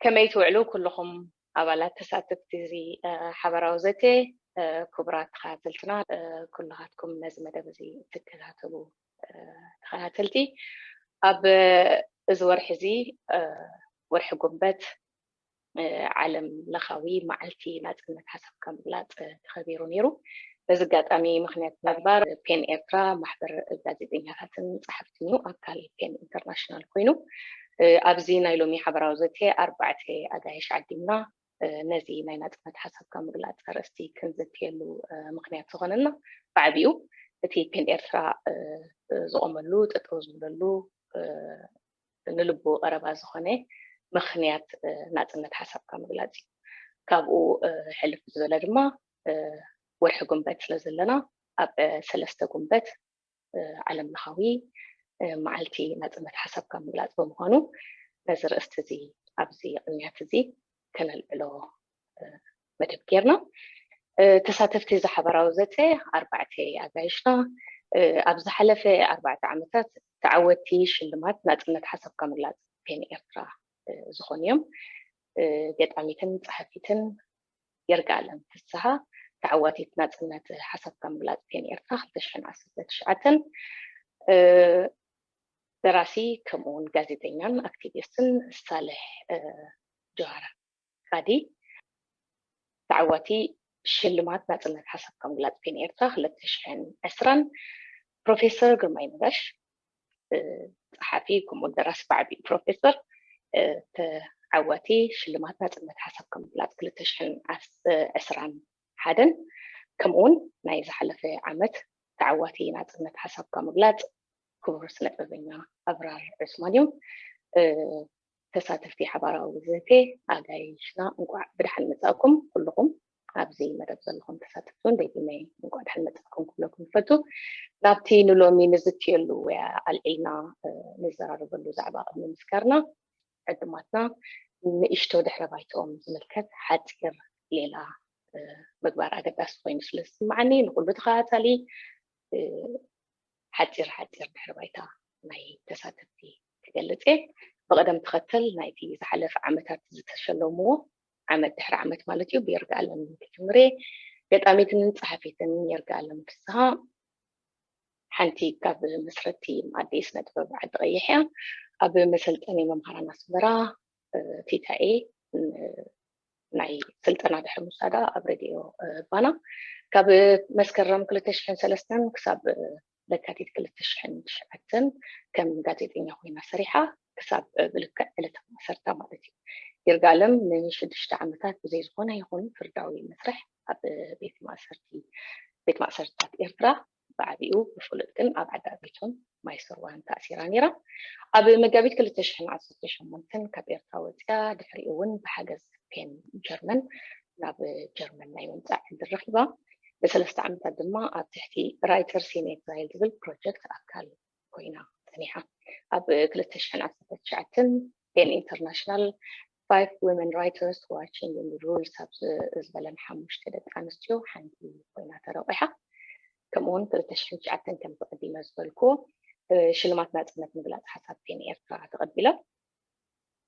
ከመይ ትውዕሉ ኩልኹም ኣባላት ተሳተፍቲ እዚ ሓበራዊ ዘተ? ክቡራት ተኸታተልትና፣ ኩልኻትኩም ነዚ መደብ እዚ እትከታተሉ ተኸታተልቲ፣ ኣብ እዚ ወርሒ እዚ፣ ወርሒ ጉንበት፣ ዓለም ለኻዊ መዓልቲ ናፅነት ሓሳብካ ምግላፅ ተኸቢሩ ነይሩ። በዚ ኣጋጣሚ ምክንያት ምግባር ፔን ኤርትራ ማሕበር ጋዜጠኛታትን ጸሓፍትን እዩ። ኣካል ፔን ኢንተርናሽናል ኮይኑ፣ ኣብዚ ናይ ሎሚ ሓበራዊ ዘተ ኣርባዕተ ኣጋይሽ ዓዲምና፣ ነዚ ናይ ናጽነት ሓሳብካ ምግላጽ ኣርእስቲ ክንዘትየሉ ምክንያት ዝኾነና፣ ብዓቢኡ እቲ ፔን ኤርትራ ዝቆመሉ፣ ጠጠው ዝብለሉ፣ ንልቡ ቀረባ ዝኾነ ምኽንያት ናጽነት ሓሳብካ ምግላጽ እዩ። ካብኡ ሕልፍ ዝበለ ድማ ወርሒ ጉንበት ስለ ዘለና፣ ኣብ ሰለስተ ጉንበት ዓለም ለኻዊ መዓልቲ ናጽነት ሓሳብካ ምግላጽ ብምዃኑ፣ ነዚ ርእስቲ እዚ ኣብዚ ቅንያት እዚ ከነልዕሎ መደብ ጌርና። ተሳተፍቲ እዚ ሓበራዊ ዘተ ኣርባዕተ ኣጋይሽና፣ ኣብ ዝሓለፈ ኣርባዕተ ዓመታት ተዓወቲ ሽልማት ናጽነት ሓሳብካ ምግላጽ ፔን ኤርትራ ዝኾኑ እዮም። ገጣሚትን ጸሓፊትን ይርጋለም ፍስሃ፣ ተዓዋቲት ናጽነት ሓሳብካ ምግላጽ ፔን ኤርትራ ክልተ ሽሕን ዓሰርተ ትሽዓተን፣ ደራሲ ከምኡውን ጋዜጠኛን ኣክቲቪስትን ሳልሕ ጆሃር ቃዲ፣ ተዓዋቲ ሽልማት ናጽነት ሓሳብካ ምግላጽ ፔን ኤርትራ ክልተ ሽሕን ዕስራን፣ ፕሮፌሰር ግርማይ ነጋሽ፣ ጸሓፊ ከምኡ ደራሲ ብዓቢኡ ፕሮፌሰር፣ ተዓዋቲ ሽልማት ናጽነት ሓሳብካ ምግላጽ ክልተ ሽሕን ዕስራን ሓደን፣ ከምኡውን ናይ ዝሓለፈ ዓመት ተዓዋቲ ናጽነት ሓሳብካ ምግላጽ ክቡር ስነ ጥበበኛ ኣብራር ዑስማን እዮም። ተሳተፍቲ ሓባራዊ ዘተ ኣጋይሽና፣ እንቋዕ ብደሓን መጻእኩም። ኩልኹም ኣብዚ መደብ ዘለኹም ተሳተፍቲ እውን ደጊመ እንቋዕ ደሓን መጻእኩም ክብለኩም ይፈቱ። ናብቲ ንሎሚ ንዝትየሉ ወይ ኣልዒልና ንዘራረበሉ ዛዕባ ቅድሚ ምስካርና፣ ዕድማትና ንእሽቶ ድሕረ ባይትኦም ዝምልከት ሓጺር ሌላ ምግባር ኣገዳሲ ኮይኑ ስለ ዝስምዓኒ፣ ንኹሉ ተኸታታሊ ሓጺር ሓጺር ድሕረ ባይታ ናይ ተሳተፍቲ ክገልጽ እየ። ብቐደም ተኸተል ናይቲ ዝሓለፈ ዓመታት ዝተሸለምዎ፣ ዓመት ድሕሪ ዓመት ማለት እዩ፣ ብይርጋኣለም ክጅምር እየ። ገጣሚትን ጸሓፊትን ይርጋኣለም ፍስሃ፣ ሓንቲ ካብ መስረቲ መኣዲ ስነ ጥበብ ዓዲ ቀይሕ እያ። ኣብ መሰልጠኒ መምሃራን ኣስመራ ቲታኤ ናይ ስልጠና ድሕሪ ምውሳዳ ኣብ ሬድዮ ባና ካብ መስከረም ክልተ ሽሕን ሰለስተን ክሳብ ለካቲት ክልተ ሽሕን ትሽዓተን ከም ጋዜጠኛ ኮይና ሰሪሓ፣ ክሳብ ብልክዕ ዕለተ ማእሰርታ ማለት እዩ። ይርጋለም ንሽዱሽተ ዓመታት ብዘይ ዝኾነ ይኹን ፍርዳዊ መስርሕ ኣብ ቤት ማእሰርቲ፣ ቤት ማእሰርትታት ኤርትራ፣ ብዓቢኡ ብፍሉጥ ግን ኣብ ዓዲ ኣቤቶን ማይ ስርዋን ተኣሲራ ነይራ። ኣብ መጋቢት ክልተ ሽሕን ዓሰርተ ሸሞንተን ካብ ኤርትራ ወጺኣ፣ ድሕሪኡ እውን ብሓገዝ ፔን ጀርመን ናብ ጀርመን ናይ ምምጻእ ዕድል ረኺባ። ንሰለስተ ዓመታት ድማ ኣብ ትሕቲ ራይተርስ ኢን ኤግዛይል ዝብል ፕሮጀክት ኣካል ኮይና ጸኒሓ። ኣብ ክልተ ሽሕን ዓሰርተ ትሽዓተን ፔን ኢንተርናሽናል Five Women Writers Who Are Changing the Rules ኣብ ዝ-፣ ዝበለን ሓሙሽተ ደቂ ኣንስትዮ ሓንቲ ኮይና ተረቑሓ። ከምኡውን ክልተ ሽሕን ትሽዓተን ከምቲ ቀዲመ ዝበልኩ፣ እ፣ ሽልማት ናጽነት ምግላጽ ሓሳብ ፔን ኤርትራ ተቐቢላ።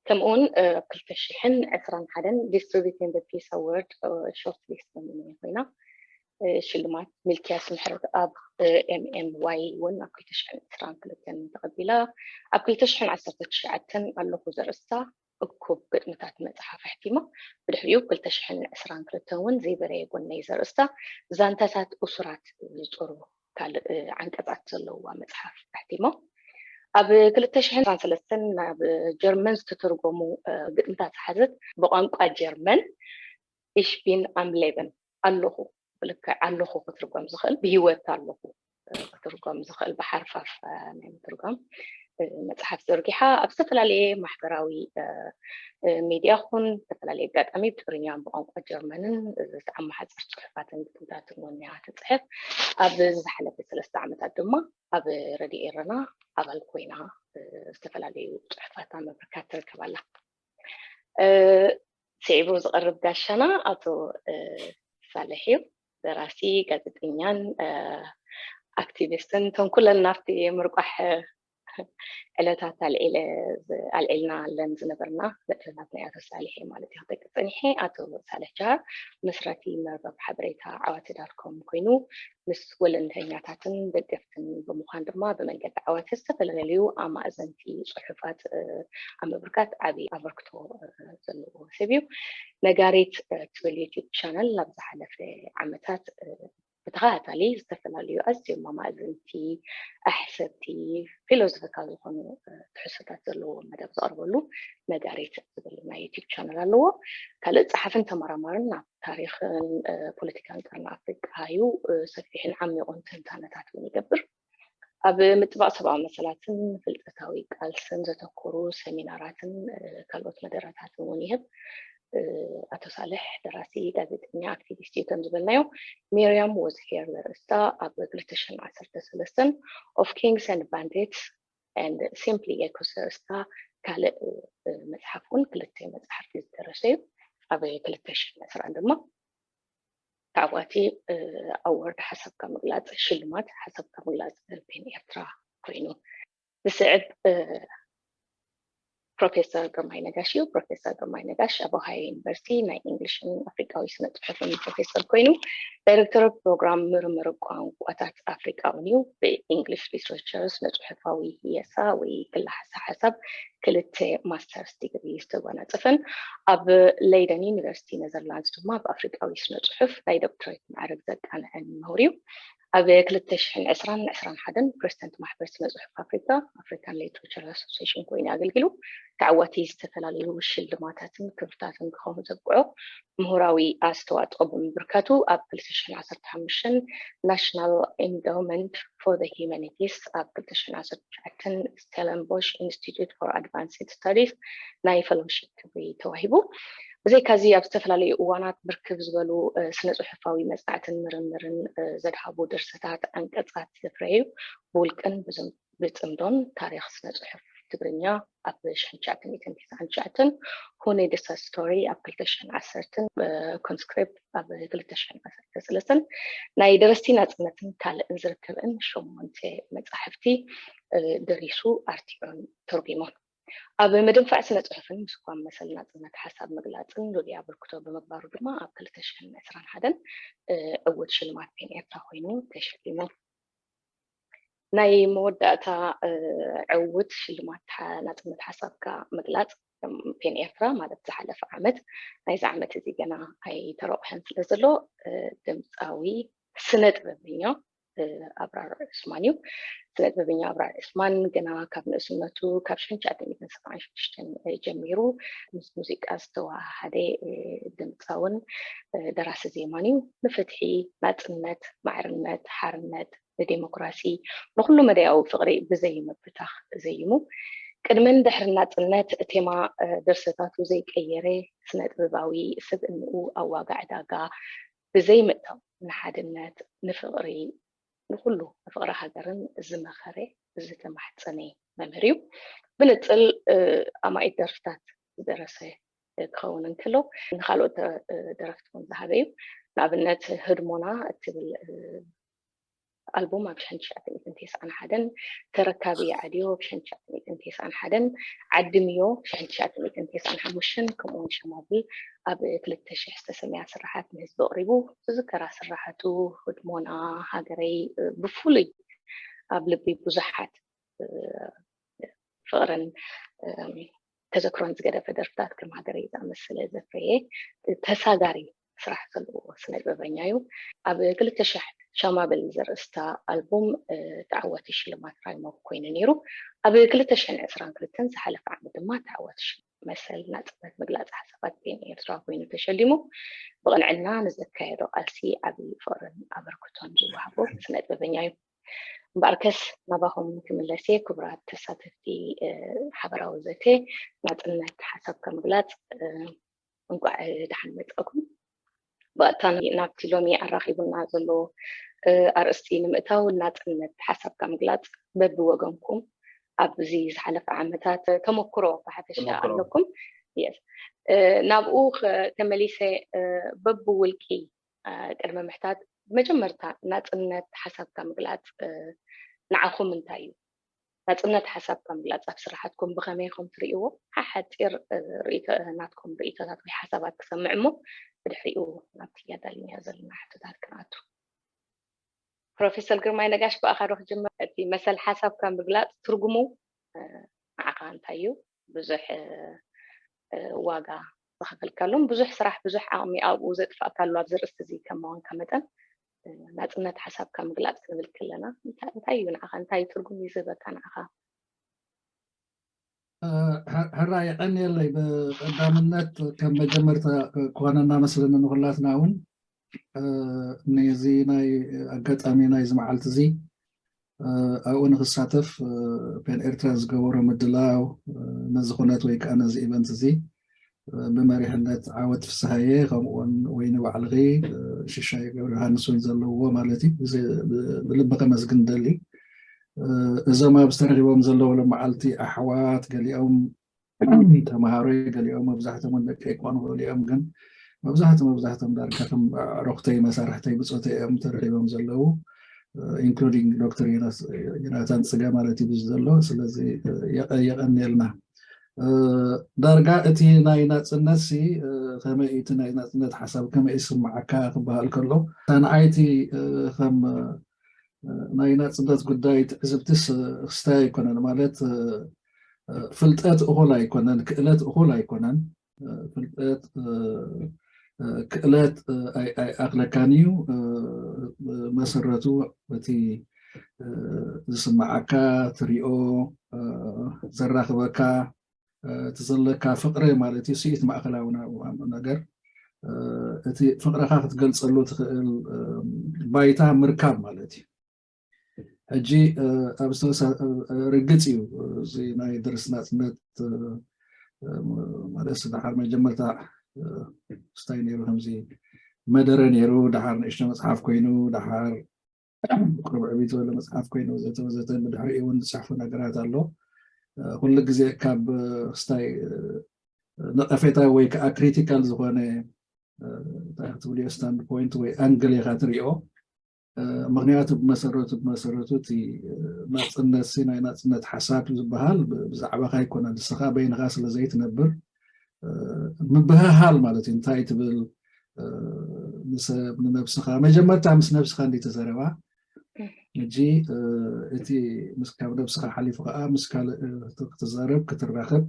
ከምኡውን፣ እ፣ ኣብ ክልተ ሽሕን ዕስራን ሓደን Distributing the Peace Award፣ እ፣ ሾርት ሊስት ኮይና፣ እ፣ ሽልማት ሚልክያስ ምሕረተኣብ፣ እ፣ ኤም ኤም ዋይ እውን ኣብ ክልተ ሽሕን ዕስራን ክልተን ተቐቢላ። ኣብ ክልተ ሽሕን ዓሰርተ ትሽዓተን ኣለኹ ዘርእስታ እኩብ ግጥምታት መጽሓፍ ኣሕቲማ። ብድሕሪኡ ክልተ ሽሕን ዕስራን ክልተን እውን ዘይበረየ ጎነይ ዘርእስታ ዛንታታት እሱራት ዝጾሩ ካልእ ዓንቀፃት ዘለዋ መፅሓፍ ኣሕቲሞም። ኣብ ክልተ ሽሕን ሰለስተን ናብ ጀርመን ዝተተርጎሙ ግጥምታት ዝሓዘት ብቋንቋ ጀርመን Ich bin am Leben፣ ኣለኹ፣ ብልክዕ ኣለኹ ክትርጎም ዝኽእል፣ ብህይወት ኣለኹ ክትርጎም ዝኽእል ብሓርፋፍ ናይ ምትርጓም መፅሓፍ ዘርጊሓ ኣብ ዝተፈላለየ ማሕበራዊ ሚድያ ኹን ዝተፈላለየ ኣጋጣሚ ብትግርኛን ብቋንቋ ጀርመንን ዝተኣመሓፀር ፅሑፋትን ግጥምታትን እውን እያ ትፅሕፍ። ኣብ ዝሓለፈ ሰለስተ ዓመታት ድማ ኣብ ረድዮ ኤረና ኣባል ኮይና ዝተፈላለዩ ፅሑፋታ ምብርካት ትርከብ ኣላ። ስዒቡ ዝቐርብ ጋሻና ኣቶ ሳልሕ እዩ። ደራሲ፣ ጋዜጠኛን ኣክቲቪስትን፣ እቶም ኩለን ናብቲ ምርቋሕ ዕለታት ኣልዒልና ኣለን ዝነበርና መጥፈታት ናይ ኣቶ ሳልሕ ማለት እዩ። ክጠቅስ ፀኒሐ ኣቶ ሳልሕ ጃሃር መስራቲ መርበብ ሓበሬታ ዓዋተ ዳትኮም ኮይኑ ምስ ወለንተኛታትን ደገፍትን ብምዃን ድማ ብመንገዲ ዓዋተ ዝተፈላለዩ ኣማእዘንቲ ፅሑፋት ኣብ ምብርካት ዓብዪ ኣበርክቶ ዘለዎ ሰብ እዩ። ነጋሪት ትብል ዩቲዩብ ቻነል ኣብ ዝሓለፈ ዓመታት ብተኸታታሊ ዝተፈላለዩ ኣዝዮም ኣማእዘንቲ ኣሕሰብቲ ፊሎዞፊካል ዝኾኑ ትሕዝቶታት ዘለዎ መደብ ዘቕርበሉ ነጋሪት ዝብል ናይ ዩቲዩብ ቻነል ኣለዎ። ካልእ ጸሓፍን ተመራማርን ኣብ ታሪኽን ፖለቲካን ቀርኒ ኣፍሪቃ እዩ። ሰፊሕን ዓሚቑን ትንታነታት እውን ይገብር። ኣብ ምጥባቕ ሰብኣዊ መሰላትን ፍልጠታዊ ቃልስን ዘተኮሩ ሰሚናራትን ካልኦት መደረታትን እውን ይህብ። ኣቶ ሳልሕ ደራሲ፣ ጋዜጠኛ፣ ኣክቲቪስት እዩ። ከም ዝበልናዮ ሚርያም ወዝሄር ዘርእስታ ኣብ ክልተ ሽሕን ዓሰርተ ሰለስተን Of Kings and Bandits and Simply Echoes ዘርእስታ ካልእ መፅሓፍ እውን ክልተ መፅሓፍቲ ዝደረሰ እዩ። ኣብ ክልተ ሽሕን ዕስራን ድማ ተዓዋቲ ኣዋርድ ሓሳብካ ምግላፅ፣ ሽልማት ሓሳብካ ምግላፅ ፔን ኤርትራ ኮይኑ ዝስዕብ ፕሮፌሰር ግርማይ ነጋሽ እዩ። ፕሮፌሰር ግርማይ ነጋሽ ኣብ ኦሃዮ ዩኒቨርሲቲ ናይ እንግሊሽን ኣፍሪቃዊ ስነ ፅሑፍን ፕሮፌሰር ኮይኑ ዳይሬክተር ፕሮግራም ምርምር ቋንቋታት ኣፍሪቃ እውን እዩ። ብእንግሊሽ ሊትሬቸር ስነ ፅሑፋዊ ህየሳ ወይ ክላሓሳ ሓሳብ ክልተ ማስተርስ ዲግሪ ዝተጎናፀፈን ኣብ ለይደን ዩኒቨርሲቲ ኔዘርላንድስ ድማ ብኣፍሪቃዊ ስነ ፅሑፍ ናይ ዶክትሬት ማዕረግ ዘቃንዐን ምሁር እዩ። ኣብ ክልተ ሽሕን ዕስራን ዕስራን ሓደን ፕሬዚደንት ማሕበር ስነ ፅሑፍ ኣፍሪካ፣ ኣፍሪካን ሊትሬቸር ኣሶሲሽን ኮይኑ ኣገልጊሉ። ተዓዋቲ ዝተፈላለዩ ሽልማታትን ክብርታትን ክኸውን ዘብቅዖ ምሁራዊ ኣስተዋፅኦ ብምብርካቱ ኣብ ክልተ ሽሕን ዓሰርተ ሓሙሽተን ናሽናል ኢንዳውመንት ፎር ዘ ሂዩማኒቲስ፣ ኣብ ክልተ ሽሕን ዓሰርተ ትሽዓተን ስቴለንቦሽ ኢንስቲትዩት ፎር ኣድቫንስድ ስታዲስ ናይ ፌሎሺፕ ክብሪ ተዋሂቡ። ብዘይካዚ ኣብ ዝተፈላለዩ እዋናት ብርክብ ዝበሉ ስነ ፅሑፋዊ መፅናዕትን ምርምርን ዘድሃቡ ድርሰታት፣ ዓንቀፃት ዘፍረዩ ብውልቅን ብፅምዶን ታሪኽ ስነ ፅሑፍ ትግርኛ ኣብ ሽሕን ትሽዓተ ሚእትን ተስዓን ትሽዓተን፣ ሁኔ ደሳ ስቶሪ ኣብ ክልተ ሽሕን ዓሰርተን፣ ኮንስክሪፕት ኣብ ክልተ ሽሕን ዓሰርተ ሰለስተን ናይ ደረስቲ ናፅነትን ካልእን ዝርከብእን ሸሞንተ መፃሕፍቲ ደሪሱ ኣርቲዑን ተርጒሙን። ኣብ ምድንፋዕ ስነ ፅሑፍን ምስኳም መሰል ናፅነት ሓሳብ ምግላፅን ልዑል ኣበርክቶ ብምግባሩ ድማ ኣብ ክልተ ሽሕን ዕስራን ሓደን ዕዉት ሽልማት ፔን ኤርትራ ኮይኑ ተሸሊሙ። ናይ መወዳእታ ዕዉት ሽልማት ናፅነት ሓሳብካ ምግላፅ ፔን ኤርትራ ማለት ዝሓለፈ ዓመት፣ ናይዚ ዓመት እዚ ገና ኣይተረቑሐን ስለ ዘሎ ድምፃዊ ስነ ጥበበኛ ኣብራር ዑስማን እዩ። ስነ ጥበበኛ ኣብራር ዑስማን ገና ካብ ንእስነቱ ካብ ሽሕን ትሽዓተ ሚእትን ሰብዓን ሽዱሽተን ጀሚሩ ምስ ሙዚቃ ዝተወሃሃደ ድምፃውን ደራሲ ዜማን እዩ። ንፍትሒ፣ ናፅነት፣ ማዕርነት፣ ሓርነት፣ ንዴሞክራሲ፣ ንኩሉ መዳያዊ ፍቕሪ ብዘይ ምብታኽ ዘይሙ። ቅድምን ድሕርን ናፅነት ቴማ ድርሰታቱ ዘይቀየረ ስነ ጥበባዊ ስብእንኡ ኣብ ዋጋ ዕዳጋ ብዘይ ምእታው ንሓድነት፣ ንፍቕሪ፣ ንኩሉ ንፍቕሪ ሃገርን ዝመኸረ ዝተማሕፀነ መምህር እዩ። ብንፅል ኣማኢት ደርፍታት ዝደረሰ ክኸውን እንከሎ ንካልኦት ደረፍቲ እውን ዝሃበ እዩ። ንኣብነት ህድሞና እትብል ኣልቡም ኣብ ሽሕን ትሽዓተ ሚእትን ተስዓን ሓደን፣ ተረካቢ ዓድዮ ኣብ ሽሕን ትሽዓተ ሚእትን ተስዓን ሓደን፣ ዓዲ ምዮ ሽሕን ትሽዓተ ሚእትን ተስዓን ሓሙሽተን ከምኡውን ሸማብል ኣብ ክልተ ሽሕ ዝተሰምያ ስራሓት ንህዝቢ ኣቕሪቡ። ዝዝከራ ስራሓቱ ህድሞና፣ ሃገረይ ብፍሉይ ኣብ ልቢ ብዙሓት ፍቕርን ተዘክሮን ዝገደፈ ደርፍታት ከም ሃገረይ ዝኣመሰለ ዘፍረየ ተሳጋሪ ስራሕ ዘለዎ ስነ ጥበበኛ እዩ። ኣብ ክልተ ሽሕ ሻማ በሊ ዘርእስታ ኣልቡም ተዓዋቲ ሽልማት ራይሞክ ኮይኑ ነይሩ። ኣብ ክልተ ሽሕን ዕስራን ክልተን ዝሓለፈ ዓመት ድማ ተዓዋቲ መሰል ናፅነት ምግላፅ ሓሳባት ፔን ኤርትራ ኮይኑ ተሸሊሙ። ብቕንዕና ንዘካየዶ ቃልሲ ዓብዪ ፍቕርን ኣበርክቶን ዝወሃቦ ስነ ጥበበኛ እዩ። እምበኣርከስ ናባኹም ክምለስ እየ። ክቡራት ተሳተፍቲ ሓበራዊ ዘተ ናፅነት ሓሳብካ ምግላፅ እንቋዕ ደሓን መጻእኩም። ብቐጥታ ናብቲ ሎሚ ኣራኺቡና ዘሎ ኣርእስቲ ንምእታው፣ ናጽነት ሓሳብካ ምግላጽ በብወገንኩም ኣብዚ ዝሓለፈ ዓመታት ተመክሮ ብሓፈሻ ኣለኩም። ናብኡ ተመሊሰ በብውልቂ ቅድሚ ምሕታት፣ መጀመርታ ናጽነት ሓሳብካ ምግላጽ ንዓኹም እንታይ እዩ? ናጽነት ሓሳብካ ምግላጽ ኣብ ስራሓትኩም ብኸመይ ኢኹም ትርእይዎ? ሓሓጺር ናትኩም ርእይቶታት ወይ ሓሳባት ክሰምዕ እሞ ብድሕሪኡ ናብቲ ኣዳሊናዮ ዘለና ሕቶታት ክንኣቱ። ፕሮፌሰር ግርማይ ነጋሽ፣ ብኣኻ ዶ ክጅምር? እቲ መሰል ሓሳብካ ምግላጽ ትርጉሙ ንዓኻ እንታይ እዩ? ብዙሕ ዋጋ ዝኸፈልካሉን ብዙሕ ስራሕ ብዙሕ ዓቕሚ ኣብኡ ዘጥፋእካሉ ኣብዚ ርእስቲ እዚ ከም ምዃንካ መጠን ናፅነት ሓሳብካ ምግላፅ ክንብል ከለና እንታይ እዩ ንዓኻ? እንታይ ትርጉም እዩ ዝህበካ ንዓኻ? ሕራ የቐንየለይ። ብቀዳምነት ከም መጀመርታ ክኾነና መስለኒ ንኩላትና እውን ነዚ ናይ ኣጋጣሚ ናይዚ መዓልቲ እዚ ኣብኡ ንክሳተፍ ፔን ኤርትራ ዝገበሮ ምድላው ነዚ ኩነት ወይ ከዓ ነዚ ኢቨንት እዚ ብመሪሕነት ዓወት ፍስሃየ ከምኡውን ወይኒ ባዕልኺ ሽሻይ ገብረ ዮሃንስ እውን ዘለውዎ ማለት እዩ። ብልቢ ከመስግን ደሊ። እዞም ኣብዚ ተረኪቦም ዘለዉ ሎመዓልቲ ኣሕዋት ገሊኦም ተምሃሮይ ገሊኦም መብዛሕቶም እውን ደቂ ይኮኑ ገሊኦም ግን መብዛሕቶም መብዛሕቶም ዳርካ ከም ኣዕሩኽተይ መሳርሕተይ ብፆተይ እዮም ተረኪቦም ዘለዉ። ኢንክሉዲንግ ዶክተር ዮናታን ፅገ ማለት እዩ ብዙ ዘሎ። ስለዚ የቐንየልና። ዳርጋ እቲ ናይ ናፅነት ሲ ከመይ እቲ ናይ ናፅነት ሓሳብ ከመይ ይስምዓካ ክበሃል ከሎ ንዓይቲ ከም ናይ ናፅነት ጉዳይ ትዕዝብትስ ክስታይ ኣይኮነን። ማለት ፍልጠት እኹል ኣይኮነን፣ ክእለት እኹል ኣይኮነን። ፍልጠት ክእለት ኣይኣኽለካን እዩ። መሰረቱ እቲ ዝስምዓካ፣ ትሪኦ፣ ዘራኽበካ እቲ ዘለካ ፍቕሪ ማለት እዩ። ስኢት ማእኸላዊ ነገር እቲ ፍቕርኻ ክትገልፀሉ ትኽእል ባይታ ምርካብ ማለት እዩ። ሕጂ ኣብ ዝተወሳ ርግፅ እዩ እዚ ናይ ደርሲ ናፅነት ማለት ደሓር መጀመርታ ስታይ ነይሩ ከምዚ መደረ ነይሩ፣ ደሓር ንእሽቶ መፅሓፍ ኮይኑ፣ ደሓር ቁሩብ ዕብይ ዝበለ መፅሓፍ ኮይኑ ወዘተ ወዘተ። ብድሕሪኡ እውን ዝፅሕፎ ነገራት ኣሎ። ኩሉ ግዜ ካብ ስታይ ነቐፌታ ወይ ከዓ ክሪቲካል ዝኾነ እንታይ ክትብልዮ ስታንድ ፖይንት ወይ ኣንግል ኢኻ ትሪኦ። ምክንያቱ ብመሰረቱ ብመሰረቱ እቲ ናፅነት ሲ ናይ ናፅነት ሓሳብ ዝበሃል ብዛዕባኻ ኣይኮነ፣ ንስኻ በይንኻ ስለ ዘይትነብር ምብህሃል ማለት እዩ። እንታይ ትብል ንሰብ ንነብስኻ መጀመርታ ምስ ነብስኻ እንዲ ተዘረባ። ሕጂ እቲ ምስ ካብ ነብስኻ ሓሊፉ ከዓ ምስ ካልእ ክትዛረብ ክትራኸብ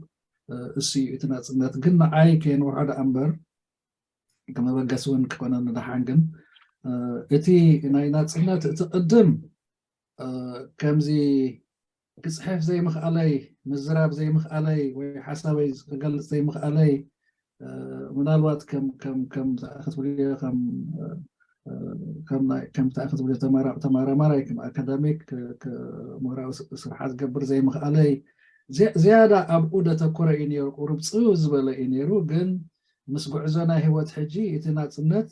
እሱ እዩ እቲ ናፅነት። ግን ንዓይ ከየንውሖ ደኣ እምበር ከመበገሲ እውን ክኾነኒ ደሓን። ግን እቲ ናይ ናፅነት እቲ ቅድም ከምዚ ክፅሕፍ ዘይምኽኣለይ፣ ምዝራብ ዘይምኽኣለይ ወይ ሓሳበይ ክገልፅ ዘይምኽኣለይ ምናልባት ከም ከም ከም ክትብልዮ ከም ከም እንታይ ክትብልዮ ተመራማራይ ከም ኣካዳሚክ ምሁራዊ ስርሓት ዝገብር ዘይምኽኣለይ ዝያዳ ኣብኡ ደተኮረ እዩ ነይሩ። ቁሩብ ፅው ዝበለ እዩ ነይሩ። ግን ምስ ጉዕዞ ናይ ህይወት ሕጂ እቲ ናፅነት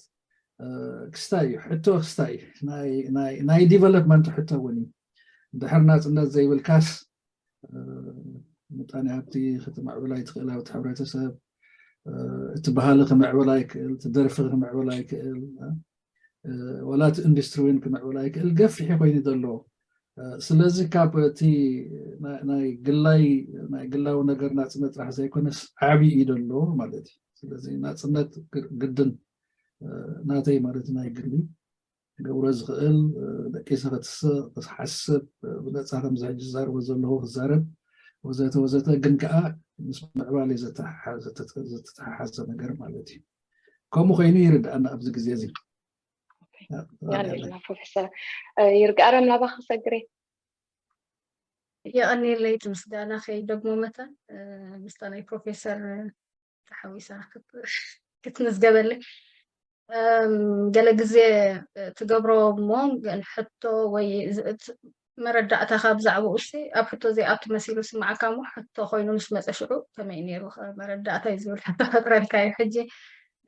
ክስታይ እዩ፣ ሕቶ ክስታይ እዩ። ናይ ዲቨሎፕመንት ሕቶ እውን እዩ። ድሕር ናፅነት ዘይብልካስ ምጣኔ ሃብቲ ክትምዕብል ኣይትኽእል። ኣብቲ ሕብረተሰብ እቲ ባህሊ ክምዕብል ኣይክእል፣ እቲ ደርፊ ክምዕብል ኣይክእል፣ ወላ እቲ ኢንዱስትሪ እውን ክምዕብል ኣይክእል። ገፊሕ ኮይኑ ዘሎ። ስለዚ ካብ እቲ ናይ ግላይ ናይ ግላዊ ነገር ናፅነት ጥራሕ ዘይኮነስ ዓብዪ እዩ ዘሎ ማለት እዩ። ስለዚ ናፅነት ግድን ናተይ ማለት ናይ ግሊ ክገብሮ ዝኽእል ደቂሰ ክትስእ ክሓስብ ብነፃ ከምዚ ሕጂ ዝዛረቦ ዘለኹ ክዛረብ ወዘተ ወዘተ ግን ከዓ ምስ ምዕባለ ዝተተሓሓዘ ነገር ማለት እዩ። ከምኡ ኮይኑ ይርድኣና ኣብዚ ግዜ እዚ። የቐንየልና ፕሮፌሰር። እ፣ ይርጋ ኣረም ናባኻ ክሰግር እየ። የቐንየለይ እቲ ምስጋና ከይደግሞ መታን፣ እ፣ ምስታ ናይ ፕሮፌሰር ተሓዊሳ ክት-፣ ክትምዝገበለይ። እም፣ ገለ ግዜ ትገብሮ እሞ ግን ሕቶ ወይ ዝ-፣ ት-፣ መረዳእታኻ ብዛዕባኡ ሲ ኣብ ሕቶ ዘይኣቱ መሲሉ ስምዓካ እሞ ሕቶ ኮይኑ ምስ መጸ ሽዑ ከመይ ነይሩ ከ መረዳእታይ ዝብል ሕቶ ፈጥረልካ እዩ። ሕጂ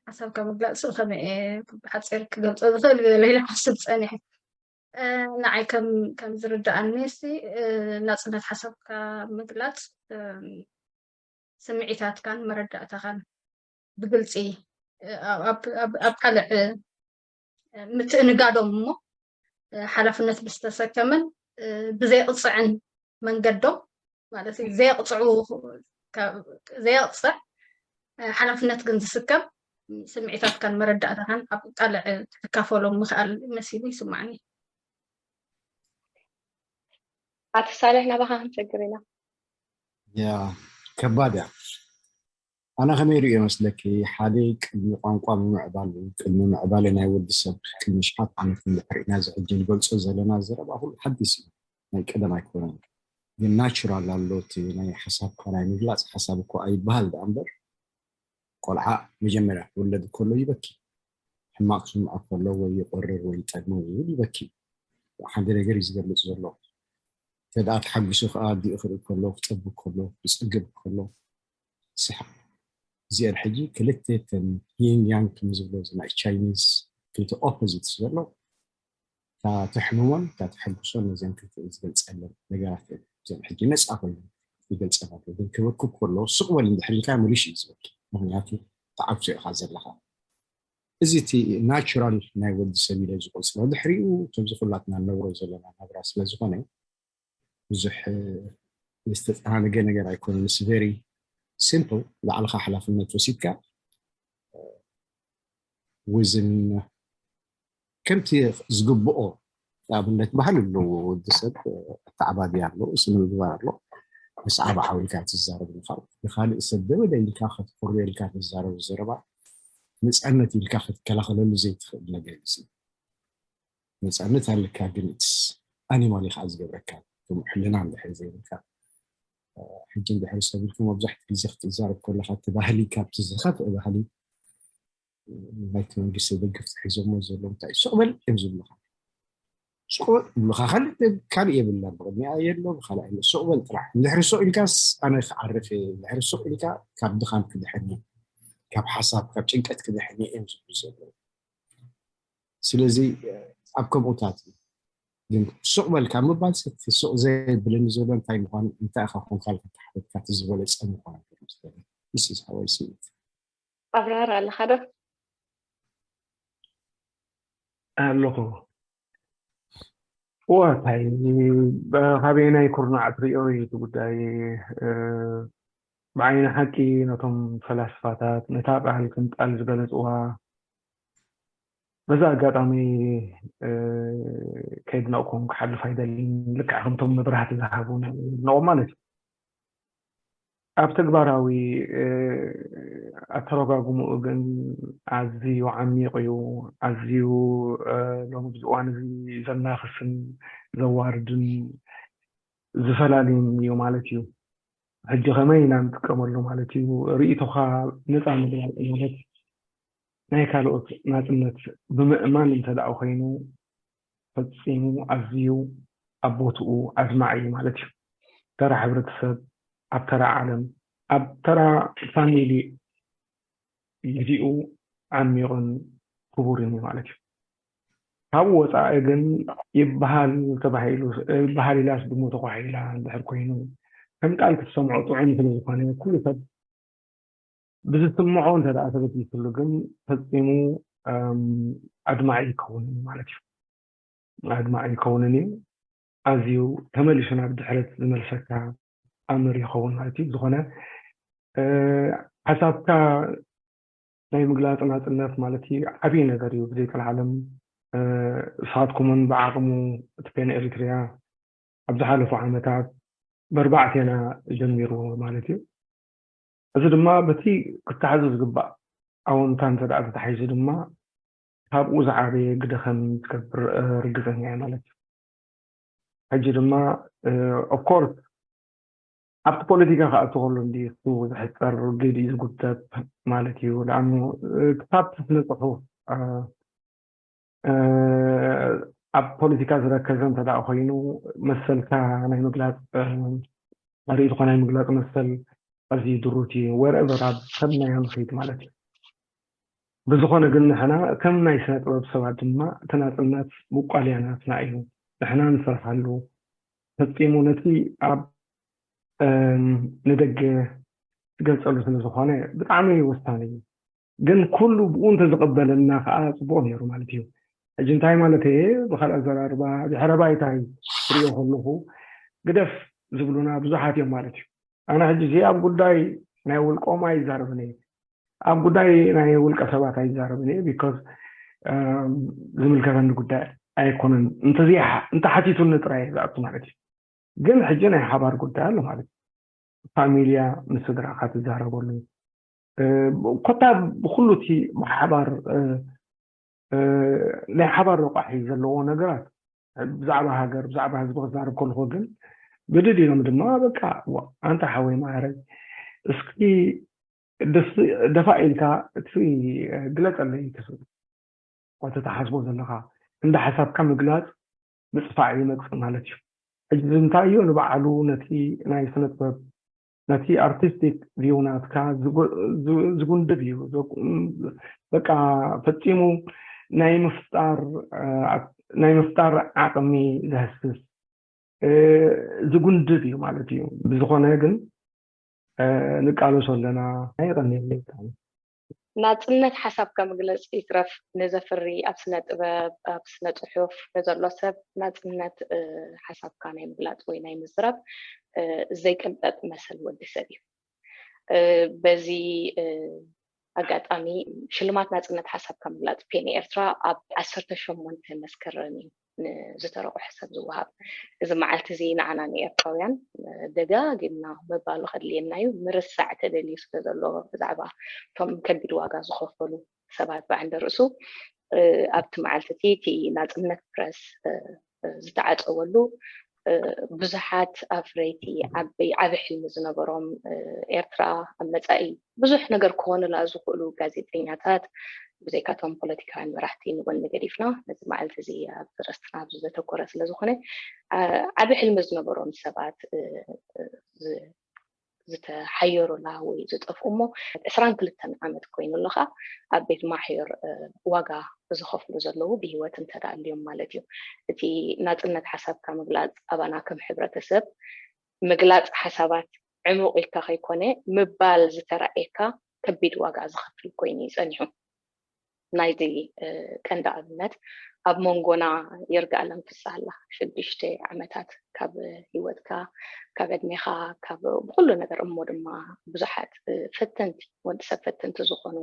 ሓሳብካ ምግላጽ ሱ ከመይ እየ ብሓጺር ክገልጾ ዝኽእል ገለ ኢለ ክሓስብ ጸኒሐ። እ፣ ንዓይ ከም፣ ከም ዝርድኣኒ ሲ፣ እ፣ ናጽነት ሓሳብካ ምግላጽ፣ እም፣ ስምዒታትካን መረዳእታኻን ብግልጺ፣ እ፣ ኣብ፣ ኣብ፣ ኣብ፣ ኣብ ቃልዕ፣ እ፣ ምትእንጋዶም እሞ፣ እ፣ ሓላፍነት ብዝተሰከመን፣ እ፣ ብዘየቕጽዕን መንገዶም ማለት እዩ። ዘየቕጽዑ፣ ካብ፣ ዘየቕጽዕ፣ እ፣ ሓላፍነት ግን ዝስከም ስምዒታትካን መረዳእታኻን ኣብ ቃልዕ ክትካፈሎም ምኽኣል መሲሉ ይስማዕኒ። ኣቶ ሳልሕ ናባኻ ክንሰግር ኢና። ያ፣ ከባድ እያ። ኣነ ከመይ ርእዮ መስለኪ፣ ሓደ ቅድሚ ቋንቋ ምምዕባሉ፣ ቅድሚ ምዕባለ ናይ ወዲ ሰብ፣ ቅድሚ ሽሓት ዓመት እንድሕር ኢና እዚ ሕጂ ንገልጾ ዘለና ዘረባ ኩሉ ሓዲስ እዩ። ናይ ቀደም ኣይኮነን። ግን ናቹራል ኣሎ፣ እቲ ናይ ሓሳብካ ናይ ምግላጽ ሓሳብ እኮ ኣይበሃል ደኣ እምበር፣ ቆልዓ መጀመርያ ክውለድ ከሎ ይበኪ። ሕማቕ ክስምዖ ከሎ ወይ ይቆርር ወይ ይጠግሞ ይብል ይበኪ። ሓደ ነገር እዩ ዝገልጽ ዘሎ። እንተ ደኣ ተሓጒሱ ከኣ ኣዲኡ ክርኢ ከሎ፣ ክጠቢ ከሎ፣ ክጽግብ ከሎ፣ ስሓ። እዚአን ሕጂ ክልተ ተን ዪን ያንግ ከም ዝብሎ እዚ ናይ ቻይኒዝ ክልተ ኦፖዚትስ ዘሎ፣ እታ ተሕምሞን እታ ተሐጉሶን ነዚአን ክልተ ዝገልጸለን ነገራት እዮም። እዘን ሕጂ ነጻ ኮይኑ ይገልጸን ኣሎ። ግን ክበኪ ከሎ ስቕ በል እንድሕር ኢልካ መሊሹ እዩ ዝበኪ። ምኽንያቱ ተዓግሶ ኢኻ ዘለኻ። እዚ እቲ ናቹራል ናይ ወዲ ሰብ ኢለ ዝቆጽሮ። ድሕሪኡ ከምዚ ኩላትና ንነብሮ ዘለና ናብራ ስለ ዝኾነ ብዙሕ ዝተጸሃነገ ነገር ኣይኮነን። It's very simple። ባዕልኻ ሓላፍነት ወሲድካ ውዝን ከምቲ ዝግብኦ ንኣብነት ባህሊ ኣለዎ። ወዲ ሰብ ኣተዓባብያ ኣሎ፣ ስነ ምግባር ኣሎ። ምስ ዓብ ዓው ኢልካ ትዛረብ ኢኻ። ንኻልእ ሰብ ደበደ ኢልካ ከተኹርዮ ኢልካ ትዛረቡ ዘረባ ነፃነት ኢልካ ክትከላኸለሉ ዘይትኽእል ነገር እዩ። ነፃነት ኣለካ ግን it's animal ኢኻ ዝገብረካ። ከም ሕልና እንድሕር ዘይብልካ ሕጂ እንድሕር ሰብ ኢልኩም መብዛሕትኡ ግዜ ክትዛረብ ከለኻ እቲ ባህሊ ካብቲ ዝኸፍአ ባህሊ ናይቲ መንግስቲ ደገፍቲ ሒዞሞ ዘለዉ እንታይ እዩ? ስቕ በል እዮም ዝብሉኻ። ስቕ በል ይብሉኻ። ካልእ ካልእ የብላን። ብቕድሚኣ የሎ ብኻልእ የሎ። ስቕ በል ጥራሕ። እንድሕሪ ስቕ ኢልካስ ኣነ ክዓርፍ እየ። እንድሕሪ ስቕ ኢልካ ካብ ድኻም ክድሕን እየ። ካብ ሓሳብ ካብ ጭንቀት ክድሕን እየ እዮም ዝብሉ ዘለዉ። ስለዚ ኣብ ከምኡታት እዩ። ግን ስቕ በል ካብ ምባል ሰቲ ስቕ ዘየብለኒ ዘሎ እንታይ ምዃኑ እንታይ ኢኻ ኮንካ ኢልካ ተሓተትካ እቲ ዝበለጸ ምዃኑ እዩ ዝመስለኒ። This is how I see it። ኣብራር ኣለኻ ዶ? ኣለኹ። እዋ እንታይ ካበየናይ ኩርናዕ ትሪኦ እዩ እቲ ጉዳይ? ብዓይኒ ሓቂ ነቶም ፈላስፋታት ነታ ቃል ከም ቃል ዝገለፅዋ በዛ ኣጋጣሚ ከየድነቕኩም ክሓልፍ ኣይደልን። ልክዕ ከምቶም መብራህቲ ዝሃቡ ነቕም ማለት እዩ። ኣብ ተግባራዊ ኣተረጓጉምኡ ግን ኣዝዩ ዓሚቕ እዩ። ኣዝዩ ሎሚ እዚ እዋን እዚ ዘናኽስን ዘዋርድን ዝፈላልይን እዩ ማለት እዩ። ሕጂ ከመይ ኢና ንጥቀመሉ ማለት እዩ? ርእይቶኻ ነፃ ምግላፅ ማለት ናይ ካልኦት ናፅነት ብምእማን እንተ ደኣ ኮይኑ ፈፂሙ ኣዝዩ ኣብ ቦትኡ ኣድማዒ እዩ ማለት እዩ። ተራ ሕብረተሰብ፣ ኣብ ተራ ዓለም፣ ኣብ ተራ ፋሚሊ ግዜኡ ዓሚቕን ክቡርን እዩ ማለት እዩ። ካብኡ ወፃኢ ግን ይበሃል ተባሂሉ ይበሃል ኢላስ ድሙ ተኳሒላ እንድሕር ኮይኑ ከም ቃል ክትሰምዖ ጥዑም ስለ ዝኾነ ኩሉ ሰብ ብዝስምዖ እንተ ደኣ ተበጊስሉ ግን ፈጺሙ ኣድማዒ ይከውንን ማለት እዩ። ኣድማዒ ይከውንን እዩ። ኣዝዩ ተመሊሱ ናብ ድሕረት ዝመልሰካ ኣምር ይኸውን ማለት እዩ። ዝኾነ ሓሳብካ ናይ ምግላፅ ናፅነት ማለት እዩ ዓብዪ ነገር እዩ። ብዘይቀልዓለም ንስኻትኩምን ብዓቕሙ እቲ ፔን ኤሪትሪያ ኣብ ዝሓለፉ ዓመታት በርባዕቴና ጀሚርዎ ማለት እዩ። እዚ ድማ በቲ ክተሓዙ ዝግባእ ኣወንታ እንተ ደኣ ተታሒዙ ድማ ካብኡ ዝዓበየ ግደ ከም ትገብር ርግፀኛ እየ ማለት እዩ። ሕጂ ድማ ኦፍኮርስ ኣብቲ ፖለቲካ ክኣቱ ከሎ እንዲ ዝሕፀር ግዲ ዝጉተት ማለት እዩ። ንኣኑ ክሳብ ስነ ፅሑፍ ኣብ ፖለቲካ ዝረከዘ እንተ ኮይኑ መሰልካ ናይ ምግላፅ ርእይትኻ ናይ ምግላፅ መሰል ኣዝዩ ድሩት እዩ። ወረቨር ኣብ ሰብ ናይ ንኸይድ ማለት እዩ። ብዝኾነ ግን ንሕና ከም ናይ ስነ ጥበብ ሰባት ድማ እቲ ናፅነት ምቋልያ ናትና እዩ። ንሕና ንሰርሓሉ ፈፂሙ ነቲ ኣብ ንደገ ትገልፀሉ ስለ ዝኾነ ብጣዕሚ ወሳኒ እዩ። ግን ኩሉ ብኡ እንተዝቕበለና ከዓ ፅቡቕ ነይሩ ማለት እዩ። ሕጂ እንታይ ማለት እየ? ብካልእ ኣዘራርባ ድሕረ ባይታይ ክሪኦ ከለኹ ግደፍ ዝብሉና ብዙሓት እዮም ማለት እዩ። ኣነ ሕጂ እዚ ኣብ ጉዳይ ናይ ውልቆም ኣይዛረብን እየ፣ ኣብ ጉዳይ ናይ ውልቀ ሰባት ኣይዛረብን እየ። ቢኮዝ ዝምልከተኒ ጉዳይ ኣይኮነን። እንተሓቲቱኒ ጥራይ እየ ዝኣቱ ማለት እዩ። ግን ሕጂ ናይ ሓባር ጉዳይ ኣሎ ማለት እዩ። ፋሚልያ ምስ ስድራኻ ትዛረበሉ ኮታ ብኩሉ እቲ ብሓባር ናይ ሓባር ረቋሒ ዘለዎ ነገራት ብዛዕባ ሃገር ብዛዕባ ህዝቢ ክዛረብ ከልኩ ግን ብድድ ኢሎም ድማ በቃ ኣንታ ሓወይ ማዕረይ እስኪ ደፋ ኢልካ እቲ ግለፀለይ ክስብ እቲ ተሓስቦ ዘለካ እንዳ ሓሳብካ ምግላፅ ምፅፋዕ ይመፅእ ማለት እዩ። ሕጂ እንታይ እዩ ንባዕሉ ነቲ ናይ ስነ ጥበብ ነቲ ኣርቲስቲክ ቪው ናትካ ዝጉንድብ እዩ። በቃ ፈፂሙ ናይ ምፍጣር ናይ ምፍጣር ዓቕሚ ዘህስስ ዝጉንድብ እዩ ማለት እዩ። ብዝኾነ ግን ንቃለሶ ኣለና። ኣይቐንየለይ። ናፅነት ሓሳብካ መግለፂ ይትረፍ ንዘፍሪ ኣብ ስነ ጥበብ ኣብ ስነ ፅሑፍ ንዘሎ ሰብ ናፅነት ሓሳብካ ናይ ምግላፅ ወይ ናይ ምዝራብ ዘይቅንጠጥ መሰል ወዲ ሰብ እዩ። በዚ ኣጋጣሚ ሽልማት ናፅነት ሓሳብካ ምግላፅ ፔን ኤርትራ ኣብ ዓሰርተ ሸሞንተ መስከረም እዩ ንዝተረቑሐ ሰብ ዝወሃብ። እዚ መዓልቲ እዚ ንዓና ንኤርትራውያን ደጋጊምና ምባሉ ከድልየና እዩ። ምርሳዕ ተደልዩ ስለ ዘሎ ብዛዕባ እቶም ከቢድ ዋጋ ዝኸፈሉ ሰባት ብዓንደ ርእሱ ኣብቲ መዓልቲ እቲ እቲ ናፅነት ፕረስ ዝተዓፀወሉ ብዙሓት ኣፍረይቲ ዓቢ ዓቢ ሕልሚ ዝነበሮም ኤርትራ ኣብ መጻኢ ብዙሕ ነገር ክኾኑላ ዝኽእሉ ጋዜጠኛታት ብዘይካቶም ፖለቲካውያን መራሕቲ ንጎኒ ገዲፍና ነዚ መዓልቲ እዚ ኣብ ርእስትና ኣብዚ ዘተኮረ ስለ ዝኾነ ዓቢ ሕልሚ ዝነበሮም ሰባት ዝተሓየሩላ ወይ ዝጠፍኡ እሞ ዕስራን ክልተን ዓመት ኮይኑ ኣሎ ከዓ ኣብ ቤት ማሕዮር ዋጋ ዝኸፍሉ ዘለዉ ብሂወት እንተዳልዮም ማለት እዩ። እቲ ናፅነት ሓሳብካ ምግላፅ ኣባና ከም ሕብረተሰብ ምግላፅ ሓሳባት ዕሙቕ ኢልካ ከይኮነ ምባል ዝተራእየካ ከቢድ ዋጋ ዝኸፍል ኮይኑ እዩ ፀኒሑ። ናይዚ ቀንዲ ኣብነት ኣብ መንጎና ይርጋኣለም ፍስሃላ ሽዱሽተ ዓመታት ካብ ህይወትካ ካብ ዕድሜኻ ካብ ብኩሉ ነገር እሞ ድማ ብዙሓት ፈተንቲ ወዲ ሰብ ፈተንቲ ዝኾኑ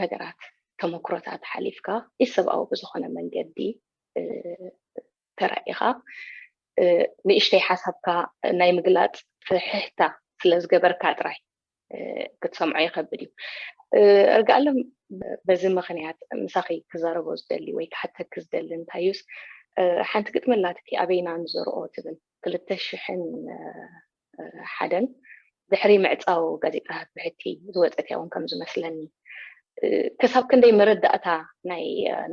ነገራት ተመክሮታት ሓሊፍካ ኢሰብኣዊ ብዝኾነ መንገዲ ተራኢኻ ንእሽተይ ሓሳብካ ናይ ምግላፅ ፍሕህታ ስለ ዝገበርካ ጥራይ ክትሰምዖ ይኸብድ እዩ። እርግኣለም በዚ ምኽንያት ምሳኺ ክዛረቦ ዝደሊ ወይ ክሓተኪ ዝደሊ እንታዩስ ሓንቲ ግጥሚ ኣላትኪ ኣበይና ንዘርኦ ትብል ክልተ ሽሕን ሓደን ድሕሪ ምዕፃው ጋዜጣታት ብሕቲ ዝወፀት እውን ከም ዝመስለኒ ክሳብ ክንደይ መረዳእታ ናይ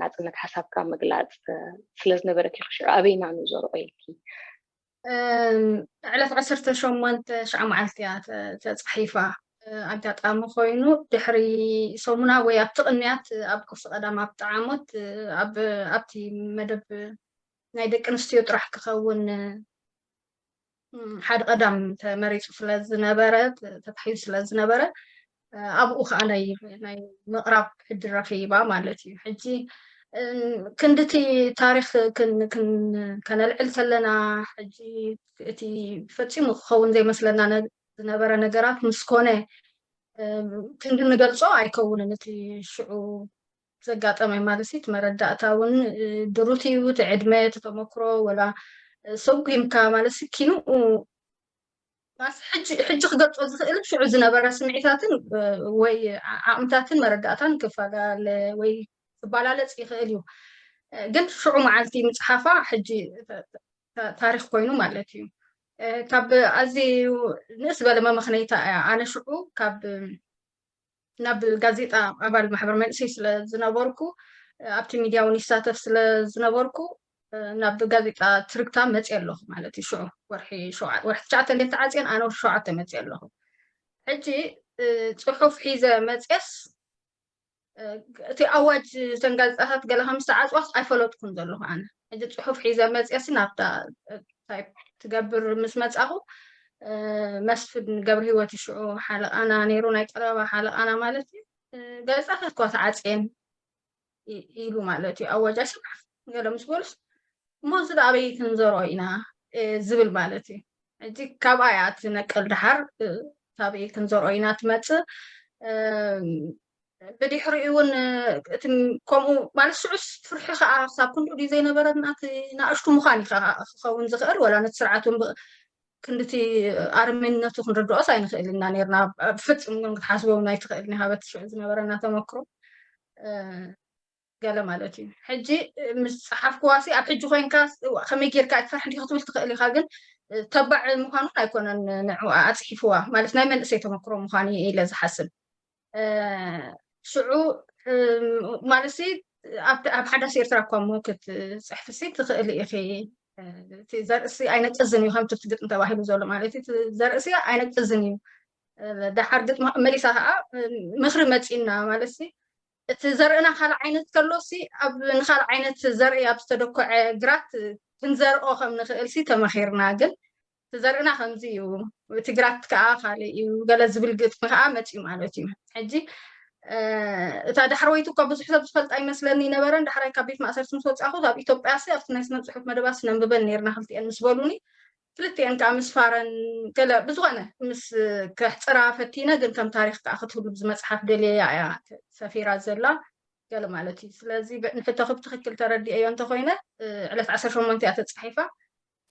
ናፅነት ሓሳብካ ምግላፅ ስለ ዝነበረኪ ክሽዑ ኣበይና ንዘርኦ ኢልኪ ዕለት ዓሰርተ ሸሞንተ ሽዓ መዓልቲ እያ ተፃሒፋ ኣጋጣሚ ኮይኑ ድሕሪ ሰሙና ወይ ኣብቲ ቅንያት ኣብ ቁርሲ ቀዳም ኣብ ጠዓሞት ኣብቲ መደብ ናይ ደቂ ኣንስትዮ ጥራሕ ክኸውን ሓደ ቀዳም ተመሪፁ ስለዝነበረ ተታሒዙ ስለዝነበረ ኣብኡ ከዓ ናይ ናይ ምቕራብ ዕድል ረኺባ ማለት እዩ። ሕጂ ክንድቲ ታሪክ ከነልዕል ከለና ሕጂ እቲ ፈፂሙ ክኸውን ዘይመስለና ዝነበረ ነገራት ምስ ኮነ ክንዲ ንገልፆ ኣይከውንን እቲ ሽዑ ዘጋጠመ ማለት እዩ። እቲ መረዳእታ እውን ድሩት እዩ። እቲ ዕድመ፣ እቲ ተመክሮ ወላ ሰጒምካ ማለት ኪኑ ሕጂ ክገልፆ ዝኽእል ሽዑ ዝነበረ ስምዒታትን ወይ ዓቕምታትን መረዳእታን ክፈላለ ወይ ክባላለፅ ይኽእል እዩ። ግን ሽዑ መዓልቲ ምፅሓፋ ሕጂ ታሪክ ኮይኑ ማለት እዩ። ካብ ኣዝዩ ንእስ ዝበለ መመኽነይታ እያ። ኣነ ሽዑ ካብ ናብ ጋዜጣ ኣባል ማሕበር መንእሰይ ስለ ዝነበርኩ፣ ኣብቲ ሚድያ እውን ይሳተፍ ስለ ዝነበርኩ፣ ናብ ጋዜጣ ትርግታ መፅየ ኣለኹ ማለት እዩ። ሽዑ ወርሒ ሸውዓ- ወርሒ ትሽዓተ እንደ ተዓፅየን ኣነ ወርሒ ሸውዓተ መፅየ ኣለኹ። ሕጂ ጽሑፍ ሒዘ መፅየስ እቲ ኣዋጅ፣ እተን ጋዜጣታት ገለ ከም ዝተዓፅዋስ ኣይፈለጥኩን ዘለኹ ኣነ። ሕጂ ፅሑፍ ሒዘ መፅየሲ ናብታ ታይፕ ትገብር ምስ መፃኹ፣ መስፍን ገብረ ህይወት ሽዑ ሓለቓና ነይሩ፣ ናይ ቀረባ ሓለቓና ማለት እዩ። ጋዜጣታት እኳ ተዓፅየን ኢሉ ማለት እዩ። ኣዋጅ ኣይሰማዕኩ ገለ ምስ በሉስ፣ እሞ እዚ ኣበይ ክንዘርኦ ኢና ዝብል ማለት እዩ። ሕጂ ካብኣ እያ ትነቅል። ደሓር ኣበይ ክንዘርኦ ኢና ትመፅእ። ብድሕሪኡ እውን እቲ ከምኡ ማለት ሽዑስ ፍርሒ ከዓ ክሳብ ክንድኡ ድዩ ዘይነበረና? እቲ ንኣሽቱ ምዃን እዩ ከዓ ክኸውን ዝኽእል፣ ወላ ነቲ ስርዓት እውን ክንድቲ ኣረሜንነቱ ክንርድኦስ ኣይንኽእል ኢና ነርና። ብፍፁም ግን ክትሓስቦ እውን ኣይትኽእል ኒ ሃበት ሽዑ ዝነበረና ተመክሮ ገለ ማለት እዩ። ሕጂ ምስ ፀሓፍክዋሲ ኣብ ሕጂ ኮይንካ ከመይ ጌርካ ኣይትፈርሕ እንዲካ ክትብል ትኽእል ኢካ፣ ግን ተባዕ ምኳኑን ኣይኮነን ንዕኡ ኣፅሒፍዋ ማለት ናይ መንእሰይ ተመክሮ ምኳኑ ኢለ ዝሓስብ። ሽዑ ማለትሲ ኣብ ሓዳስ ኤርትራ እኳ እሞ ክትፅሕፍሲ ትኽእሊ ኢኺ። እቲ ዘርእሲ ኣይነቅዝን እዩ ከምቲ ግጥም ተባሂሉ ዘሎ ማለት እዩ። ዘርእሲ ኣይነቅዝን እዩ። ደሓር ግጥሚ መሊሳ ከዓ ምኽሪ መፂና ማለትሲ እቲ ዘርእና ካልእ ዓይነት ከሎሲ ኣብ ንኻልእ ዓይነት ዘርኢ ኣብ ዝተደኮዐ ግራት ክንዘርኦ ከም ንኽእልሲ ተመኺርና። ግን እቲ ዘርእና ከምዚ እዩ፣ እቲ ግራት ከዓ ካልእ እዩ ገለ ዝብል ግጥሚ ከዓ መፅዩ ማለት እዩ። ሕጂ እታ ዳሕረወይቲ እኳ ብዙሕ ሰብ ዝፈልጣ ይመስለኒ ይነበረን። ዳሕራይ ካብ ቤት ማእሰርቲ ምስ ወፃኹ ኣብ ኢትዮጵያ ሲ ኣብቲ ናይ ስነ ፅሑፍ መደባት ነንብበን ነርና ክልቲኤን ምስ በሉኒ፣ ክልቲኤን ከዓ ምስ ፋረን ገለ ብዝኾነ ምስ ከሕፅራ ፈቲነ፣ ግን ከም ታሪክ ከዓ ክትህሉ ብዚ መፅሓፍ ደልየያ እያ ሰፊራ ዘላ ገለ ማለት እዩ። ስለዚ ንሕቶኺ ብትኽክል ተረዲኤዮ እንተኮይነ ዕለት ዓሰርተ ሸሞንተ እያ ተፃሒፋ።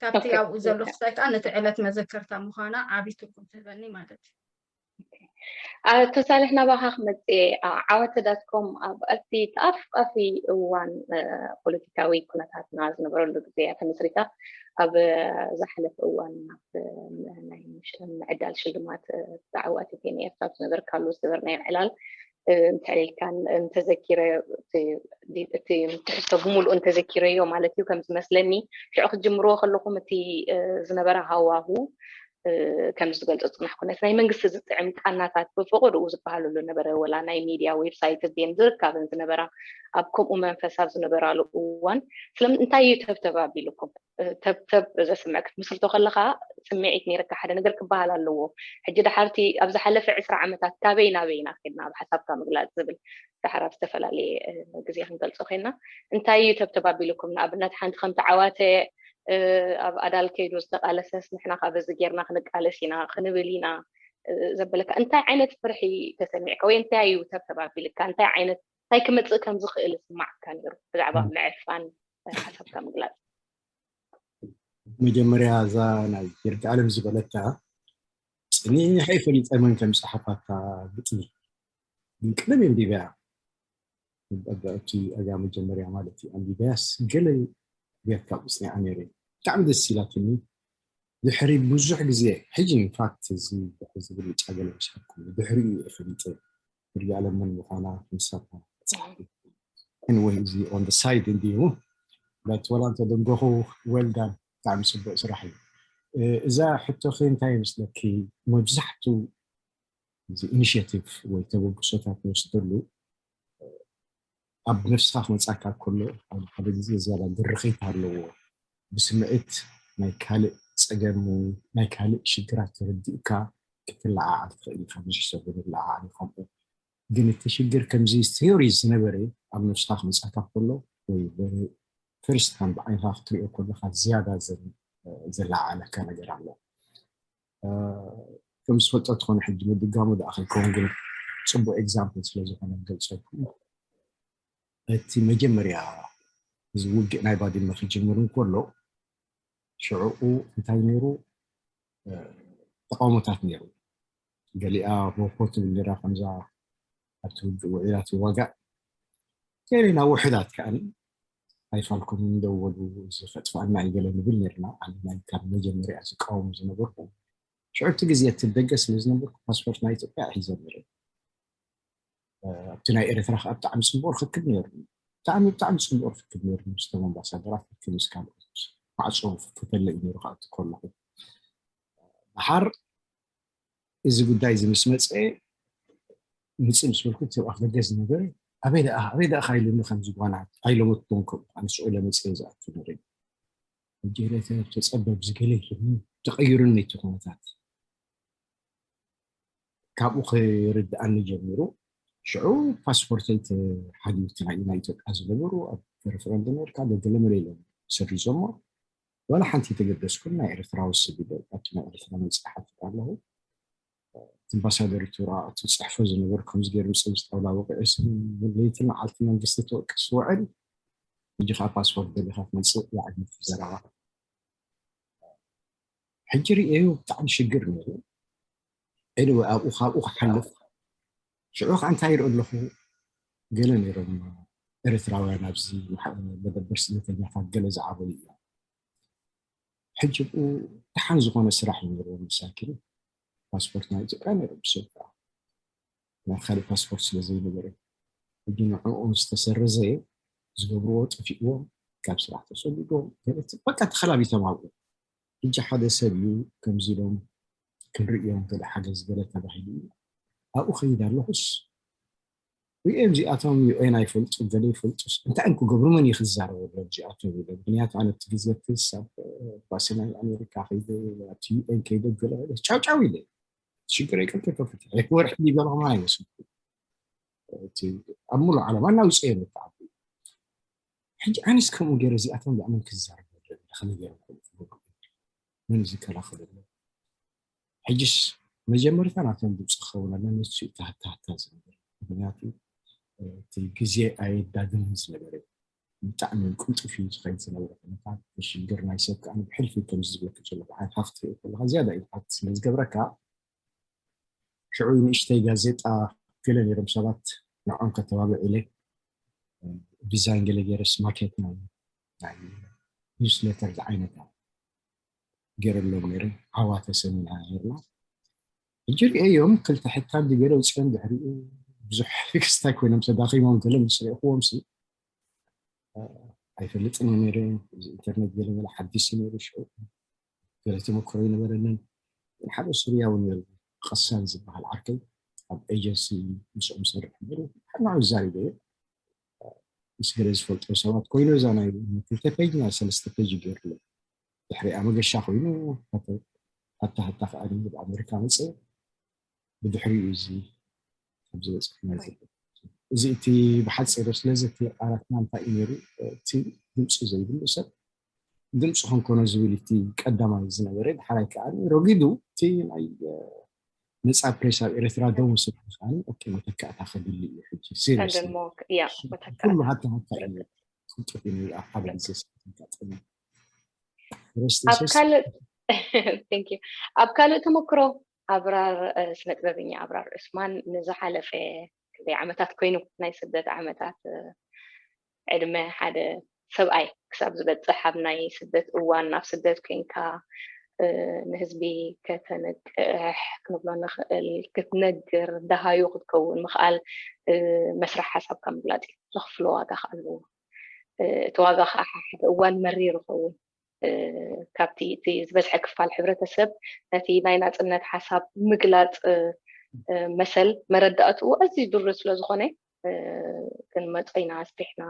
ካብቲ ኣብኡ ዘሎ ክስታይ ከዓ ነቲ ዕለት መዘከርታ ምዃና ዓብዪ ትርጉም ትህበኒ ማለት እዩ። ተሳልሕ ናባኻ ክመፅእ ዓወተ ዳትኮም ኣብ ኣብቲ ተኣፋፊ እዋን ፖለቲካዊ ኩነታትና ዝነበረሉ ግዜ እያ ተመስሪታ። ኣብ ዝሓለፈ እዋን ኣብ ናይ ምዕዳል ሽልማት ተዓዋቲት ን ኤርትራ ዝነበርካሉ ዝገበርናዮ ዕላል እንተዕሊልካን እንተዘኪረ እቲ ትሕዝቶ ብምሉእ እንተዘኪረዮ ማለት እዩ ከም ዝመስለኒ። ሽዑ ክትጅምርዎ ከለኹም እቲ ዝነበረ ሃዋሁ ከም ዝገልጾ ዝጽናሕኩ ነቲ ናይ መንግስቲ ዝጥዕም ቃናታት ብፈቐድኡ ዝበሃለሉ ነበረ። ወላ ናይ ሚድያ ዌብሳይት ዜን ዝርካበን ዝነበራ ኣብ ከምኡ መንፈስ ኣብ ዝነበራሉ እዋን ስለምንታይ እዩ ተብተብ ኣቢልኩም? ተብተብ ዘስምዕ ክትምስርቶ ከለኻ ስምዒት ነይርካ ሓደ ነገር ክበሃል ኣለዎ። ሕጂ ደሓርቲ ኣብ ዝሓለፈ ዕስራ ዓመታት ካበይ ናበይና ከድና ኣብ ሓሳብካ ምግላፅ ዝብል ደሓር ኣብ ዝተፈላለየ ግዜ ክንገልፆ ኮይና እንታይ እዩ ተብተብ ኣቢልኩም? ንኣብነት ሓንቲ ከም ተዓዋተ ኣብ ኣዳል ከይዱ ዝተቃለሰስ ንሕና ካብ እዚ ጌርና ክንቃለስ ኢና ክንብል ኢና ዘበለካ እንታይ ዓይነት ፍርሒ ተሰሚዕካ ወይ እንታይ እዩ ተብተብ ኣቢልካ እንታይ ዓይነት እንታይ ክመፅእ ከም ዝኽእል ዝስማዕካ ነይሩ ብዛዕባ ምዕፋን ሓሳብካ ምግላፅ? መጀመርያ እዛ ናይ ይርጋለም ዝበለታ ፅኒሕ ፈሊጠ መን ከም ፀሓፋታ ግጥሚ ግን ቅድም የንቢበያ እቲ እዛ መጀመርያ ማለት እዩ ኣንቢበያስ ገለ ጌርካ ፅኒዓ ነይረ ብጣዕሚ ደስ ኢላትኒ። ድሕሪ ብዙሕ ግዜ ሕጂ ኢንፋክት እዚ ዝብል ጫ ገለ መሻኩም ድሕሪኡ እየ ፈሊጠ። ይርጋለም መን ምዃና ክንሳታ ጸሓፊ anyway እዚ on the side እንዲሁ but ወላ እንተ ደንጎኹ well done ብጣዕሚ ጽቡቅ ስራሕ እዩ። እዛ ሕቶኺ እንታይ ይመስለኪ መብዛሕቱ እዚ initiative ወይ ተበግሶታት ንወስደሉ ኣብ ነፍስኻ ክመጻካ ከሎ ሓደ ሓደ ግዜ ዝያዳ ድርኺት ኣለዎ ብስምዒት ናይ ካልእ ጸገም ናይ ካልእ ሽግራት ተረዲእካ ክትለዓዓል ትኽእል ኢኻ ብዙሕ ሰብ ንለዓዓል ከምኡ ግን እቲ ሽግር ከምዚ theory ዝነበረ ኣብ ነብስኻ ክመጻካ ከሎ ወይ first hand ብዓይንኻ ክትሪኦ ከለኻ ዝያዳ ዘለዓዓለካ ነገር ኣሎ ከም ዝፈልጦ ትኾነ ሕጂ ምድጋሙ ደኣ ከይከውን ግን ፅቡቅ example ስለዝኾነ ገልፀልኩም እቲ መጀመርያ እዚ ውግእ ናይ ባድመ ክጅምር እንከሎ ሽዑኡ እንታይ ነይሩ ተቃውሞታት ነይሩ ገሊኣ ሞኮ ትብል ነራ ከምዛ ኣብቲ ውግእ ውዒላ ትዋጋእ ገሌና ውሕዳት ከኣ ኣይፋልኩም እንደወሉ እዚ ከጥፋና ይገለ ንብል ነርና። ኣነ ናይ ካብ መጀመርያ ዝቃወሙ ዝነበርኩ ሽዑ እቲ ግዜ እቲ ደገ ስለ ዝነበርኩ ፓስፖርት ናይ ኢትዮጵያ ሒዘ ነረ። ኣብቲ ናይ ኤርትራ ከዓ ብጣዕሚ ፅቡቅ ርክክብ ነይሩ። ብጣዕሚ ብጣዕሚ ፅቡቅ ርክክብ ነይሩ ምስቶም ኣምባሳደራት ምስ ካልኦት ማዕፆ ክፈለ እዩ ነይሩ። ካብቲ ከለኹ ድሓር እዚ ጉዳይ እዚ ምስ መፀ ምፅእ ምስ በልኩ እቲ ኣፍ ደገ ዝነበረ ኣበይ ደኣ ኣበይ ደኣ ኢሉኒ ከምዚ ጓና ኣይለመትኩን። ከምኡ ኣነ ሽዑ ኢለ መፅእ ዝኣቱ ነረ። ሕጂ ሬተ ተፀበብ ዝገለ ይህልኒ ተቐይሩኒ እቲ ኩነታት ካብኡ ክርድኣኒ ጀሚሩ። ሽዑ ፓስፖርተይ ተሓልዩ እቲ ናይ ናይ ኢትዮጵያ ዝነበሩ ኣብ ሬፈረንደም ነርካ ገለመለ ኢሎም ሰሪዞሞ። ዋላ ሓንቲ ተገደስኩን ናይ ኤርትራዊ ስቢለ ኣብቲ ናይ ኤርትራ መፅሓፍ ኣለኹ ኣምባሳደር ኢትዮጵያ እቲ ፅሕፎ ዝነበሩ ከምዚ ገይሩ ምስ ጣውላ ወቂዑ ለይቲ መዓልቲ መንግስቲ ተወቅስ ውዕል ሕጂ ከዓ ፓስፖርት ደሊካ ትመፅእ ዓይነት ዘረባ ሕጂ ርእዩ ብጣዕሚ ሽግር ነይሩ። ኤኒወ ኣብኡ ካብኡ ክሓልፍ ሽዑ ከዓ እንታይ ይርኢ ኣለኹ ገለ ነይሮም ኤርትራውያን ኣብዚ መደበር ስደተኛታት ገለ ዝዓበዩ እዮም። ሕጂ ብኡ ደሓን ዝኾነ ስራሕ እዩ ነይርዎም መሳኪን ፓስፖርት ናይ ኢትዮጵያ ነይሮም ብሰብ ናይ ካልእ ፓስፖርት ስለ ዘይነበረ ሕጂ ንዕኦም ዝተሰረዘ ዝገብርዎ ጠፊእዎም ካብ ስራሕ ተሰዲዶም በቃ ተኸላቢቶም ኣብኡ ሕጂ ሓደ ሰብ እዩ ከምዚ ኢሎም ክንርእዮም ገለ ሓገዝ ገለ ተባሂሉ እዩ ኣብኡ ከይድ ኣለኹስ ሪኦም እዚኣቶም ዩኤን ኣይፈልጡ ገለ ይፈልጡስ እንታይ እዮም ክገብሩ መን እዩ ክዛረበሎም እዚኣቶም ኢለ ምክንያቱ ኣነ እቲ ግዜ ክስ ኣብ ባሲ ናይ ኣሜሪካ ከይደ ኣብቲ ዩኤን ከይደ ገለ ጫውጫው ኢለ ሽግር ይቀልጠፈ ወርሒ ሊበርማ ኣይመስልኩ ኣብ ሙሉ ዓለማ እናውፅኦ የምጣዓሉ ሕጂ ኣነስ ከምኡ ገይረ እዚኣቶም ብኣመን ክዛረቡ ከመይ ገይሮም ክብሉ መን ዝከላኸለሉ ሕጅስ መጀመርታ ናቶም ድምፂ ክኸውን ኣለኒ ንሱ እዩ ተሃታሃታ ዝነበር ምክንያቱ እቲ ግዜ ኣየዳግምን ዝነበረ እዩ ብጣዕሚ ቅልጡፍ እዩ ዝኸይድ ዝነበረ ኩነታት ሽግር ናይ ሰብ ከዓ ብሕልፊ ከምዚ ዝብለክ ዘሎ በዓል ሃፍቲ ርኢ ከለካ ዝያዳ እዩ ሃፍቲ ስለ ዝገብረካ ሽዑ ንእሽተይ ጋዜጣ ገለ ነይሮም ሰባት ንዖም ከተባብዕ ኢለ ዲዛይን ገለ ገይረስ ማኬት ናይ ኒውስሌተር ዝዓይነታ ገይረሎም ነይረ ዓዋ ተሰሚና ነርና ሕጂ ርእዮም ክልተ ሕታም ገለ ውፅኦም ድሕሪኡ ብዙሕ ክስታይ ኮይኖም ተዳኺሞም ገለ ምስ ርእኽዎም ሲ ኣይፈልጥን ነይረ ኢንተርኔት ገለ ገለ ሓዲስ ነይሩ ሽዑ ገለ ተመክሮ ይነበረንን ሓደ ሱርያዊ ነይሩ ቀሳን ዝበሃል ዓርከይ ኣብ ኤጀንሲ ምስኦም ዝሰርሕ ነይሩ ንዑ ዛሪበ ምስ ገለ ዝፈልጦ ሰባት ኮይኑ እዛ ናይ ክልተ ፔጅ ናይ ሰለስተ ፔጅ ገይርሎ ድሕሪኣ መገሻ ኮይኑ ሃታ ሃታ ከዓ ኣብ ኣሜሪካ መፅእ ብድሕሪኡ እዚ ኣብዚ በፅሕና እዚ እቲ ብሓፂሩ ስለዚ እቲ ቃላትና እንታይ እዩ ነይሩ እቲ ድምፂ ዘይብሉ ሰብ ድምፂ ክንኮኖ ዝብል እቲ ቀዳማይ ዝነበረ ድሓራይ ከዓ ረጊዱ እቲ ናይ ነፃ ፕሬስ ኣብ ኤርትራ ደው ስለ ከዓ መተካእታ ከድሊ እዩ ሕጂ ኩሉ ሃታ ሃታ እዩ ቅልጡፍ እዩ ኣብ ሓደ ግዜ ስጋጠሚ ኣብ ካልእ ተመክሮ ኣብራር ስነ ጥበበኛ ኣብራር ዑስማን ንዝሓለፈ ክንደይ ዓመታት ኮይኑ ናይ ስደት ዓመታት ዕድመ ሓደ ሰብኣይ ክሳብ ዝበፅሕ ኣብ ናይ ስደት እዋን ናብ ስደት ኮይንካ ንህዝቢ ከተነቅሕ ክንብሎ ንኽእል ክትነግር ደሃዩ ክትከውን ምኽኣል መስራሕ ሓሳብካ ምግላፅ እዩ ዘኽፍሎ ዋጋ ከዓ ኣለዎ እቲ ዋጋ ከዓ ሓደ እዋን መሪር ይኸውን ካብቲ እቲ ዝበዝሐ ክፋል ሕብረተሰብ ነቲ ናይ ናፅነት ሓሳብ ምግላፅ መሰል መረዳእትኡ ኣዝዩ ድሩት ስለ ዝኾነ ክንመፀ ኢና ኣስፊሕና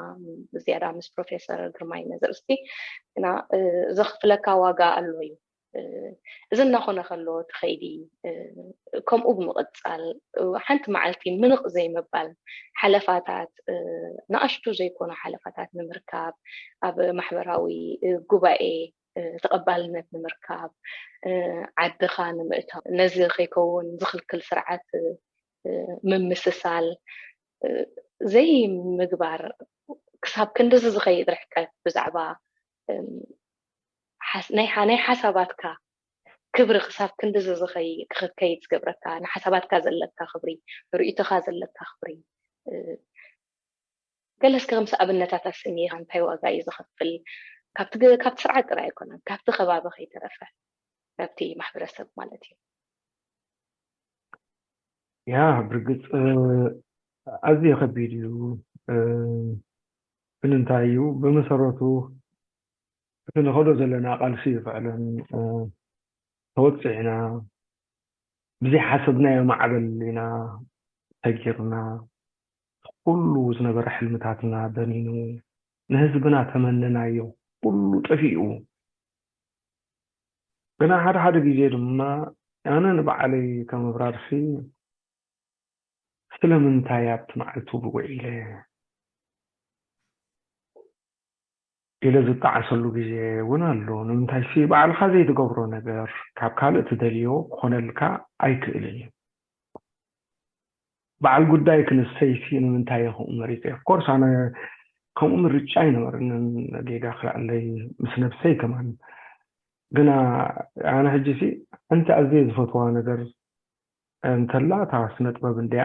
ብዝያዳ ምስ ፕሮፌሰር ግርማይ ነዘርእስቲ ግና ዘኽፍለካ ዋጋ ኣሎ እዩ እዚ እናኾነ ከሎ እቲ ኸይዲ ከምኡ ብምቕፃል ሓንቲ መዓልቲ ምንቕ ዘይምባል ሓለፋታት ንኣሽቱ ዘይኮኑ ሓለፋታት ንምርካብ ኣብ ማሕበራዊ ጉባኤ ተቐባልነት ንምርካብ ዓድኻ ንምእታው ነዚ ከይከውን ዝኽልክል ስርዓት ምምስሳል ዘይምግባር ክሳብ ክንድዚ ዝኸይድ ርሕቀት ብዛዕባ ናይ ሓሳባትካ ክብሪ ክሳብ ክንድዚ ዝኸይድ ክትከይድ ዝገብረካ ንሓሳባትካ ዘለካ ክብሪ ንርእይቶኻ ዘለካ ክብሪ ገለ እስከ ከምዚ ኣብነታት ኣስምይኻ እንታይ ዋጋ እዩ ዝኸፍል? ካብቲ ገ- ካብቲ ስርዓት ጥራይ ኣይኮነን፣ ካብቲ ከባቢ ከይተረፈ፣ ካብቲ ማሕበረሰብ ማለት እዩ። ያ ብርግፅ ኣዝዩ ከቢድ እዩ። ግን እንታይ እዩ ብመሰረቱ እቲ ንኸዶ ዘለና ቃልሲ ይፍዕለን ተወፅዕና ብዘይሓሰብናዮ ማዕበል ኢና ሰጊርና ኩሉ ዝነበረ ሕልምታትና በኒኑ ንህዝብና ተመነናዮ ኩሉ ጠፊኡ ግና ሓደ ሓደ ግዜ ድማ ኣነ ንባዕለይ ከም ኣብራርሲ ስለምንታይ ኣብቲ መዓልቲ ውዒለ ኢለ ዝጣዓሰሉ ግዜ እውን ኣሎ። ንምንታይ ሲ ባዕልካ ዘይትገብሮ ነገር ካብ ካልእ ትደልዮ ክኾነልካ ኣይክእልን እዩ። በዓል ጉዳይ ክንሰይሲ ንምንታይ እየ ከምኡ መሪፀ? ኮርስ ኣነ ከምኡ ምርጫ ኣይነበረንን ጌጋ ክልዓለይ ምስ ነብሰይ ከማን ግና ኣነ ሕጂ ሲ ሓንቲ ኣዝየ ዝፈትዋ ነገር እንተላ እታ ስነ ጥበብ እንድያ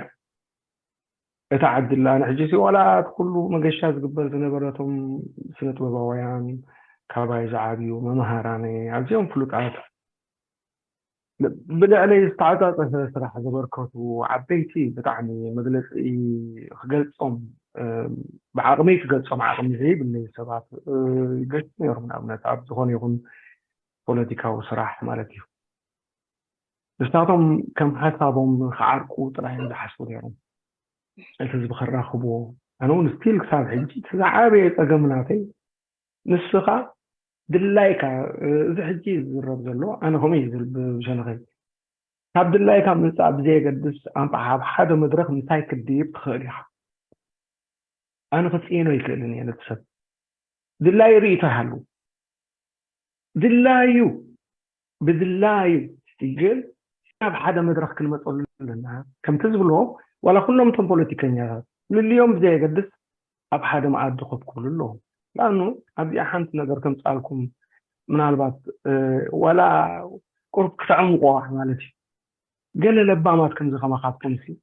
እታ ዓዲ ኣላ ኣነ ሕጂ ሲ ዋላ እቲ ኩሉ መገሻ ዝግበር ዝነበረቶም ስነ ጥበባውያን ካባይ ዝዓብዩ መምሃራነ ኣዝዮም ፍሉጣት ብልዕለይ ዝተዓፃፀፈ ስራሕ ዘበርከቱ ዓበይቲ ብጣዕሚ መግለፂ ክገልፆም ብዓቅመይ ክገልፆም ዓቅሚ ዘይብለይ ሰባት ገሽ ነይሮም ንኣብነት ኣብ ዝኾነ ይኹን ፖለቲካዊ ስራሕ ማለት እዩ ንሳቶም ከም ሓሳቦም ክዓርቁ ጥራይ እዮም ዝሓስቡ ነይሮም እቲ ህዝቢ ከራኽብዎ ኣነ እውን ስቲል ክሳብ ሕጂ እቲ ዝዓበየ ፀገም ናተይ ንስኻ ድላይካ እዚ ሕጂ ዝዝረብ ዘሎ ኣነ ከምኡ እዩ ዝብል ብሸነኸይ ካብ ድላይካ ምምፃእ ብዘየገድስ ኣንጣሓ ኣብ ሓደ መድረክ ምሳይ ክድይብ ትኽእል ኢኻ ኣነ ክፅኢኖ ይክእልን እየ ነቲ ሰብ ድላዩ ርእይቶ ይሃሉ ድላዩ ብድላዩ ግን ናብ ሓደ መድረክ ክንመፀሉ ኣለና ከምቲ ዝብሎ ዋላ ኩሎም እቶም ፖለቲከኛታት ልልዮም ብዘየገድስ ኣብ ሓደ መኣዲ ኮፍ ክብሉ ኣለዎም ላኑ ኣብዚኣ ሓንቲ ነገር ከምፃልኩም ምናልባት ዋላ ቁርብ ክተዕምቆ ማለት እዩ ገለ ለባማት ከምዚ ከማካትኩም ሲ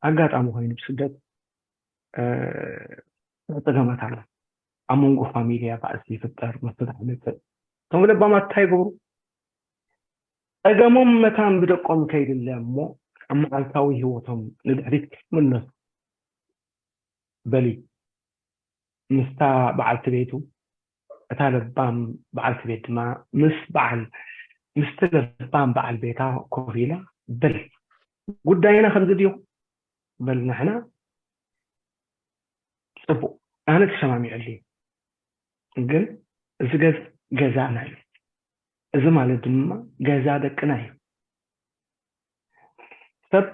ኣጋጣሚ ኮይኑ ብስደት ፀገማት ኣሎ ኣብ መንጎ ፋሚልያ ባእሲ ይፍጠር መፍትሕ ይመፅእ እቶም ለባማት እንታይ ይገብሩ ፀገሞም መታን ብደቆም ከይድለ እሞ ኣብ መዓልታዊ ህይወቶም ንድሕሪት ክምለሱ በሊ ምስታ በዓልቲ ቤቱ እታ ለባም በዓልቲ ቤት ድማ ምስ በዓል ምስቲ ለባም በዓል ቤታ ኮፍ ኢላ በል ጉዳይና ከምዚ ድዩ በል ንሕና ፅቡቅ ኣነ ተሰማሚዐሉ ግን እዚ ገዛና እዩ እዚ ማለት ድማ ገዛ ደቅና እዩ ሰብ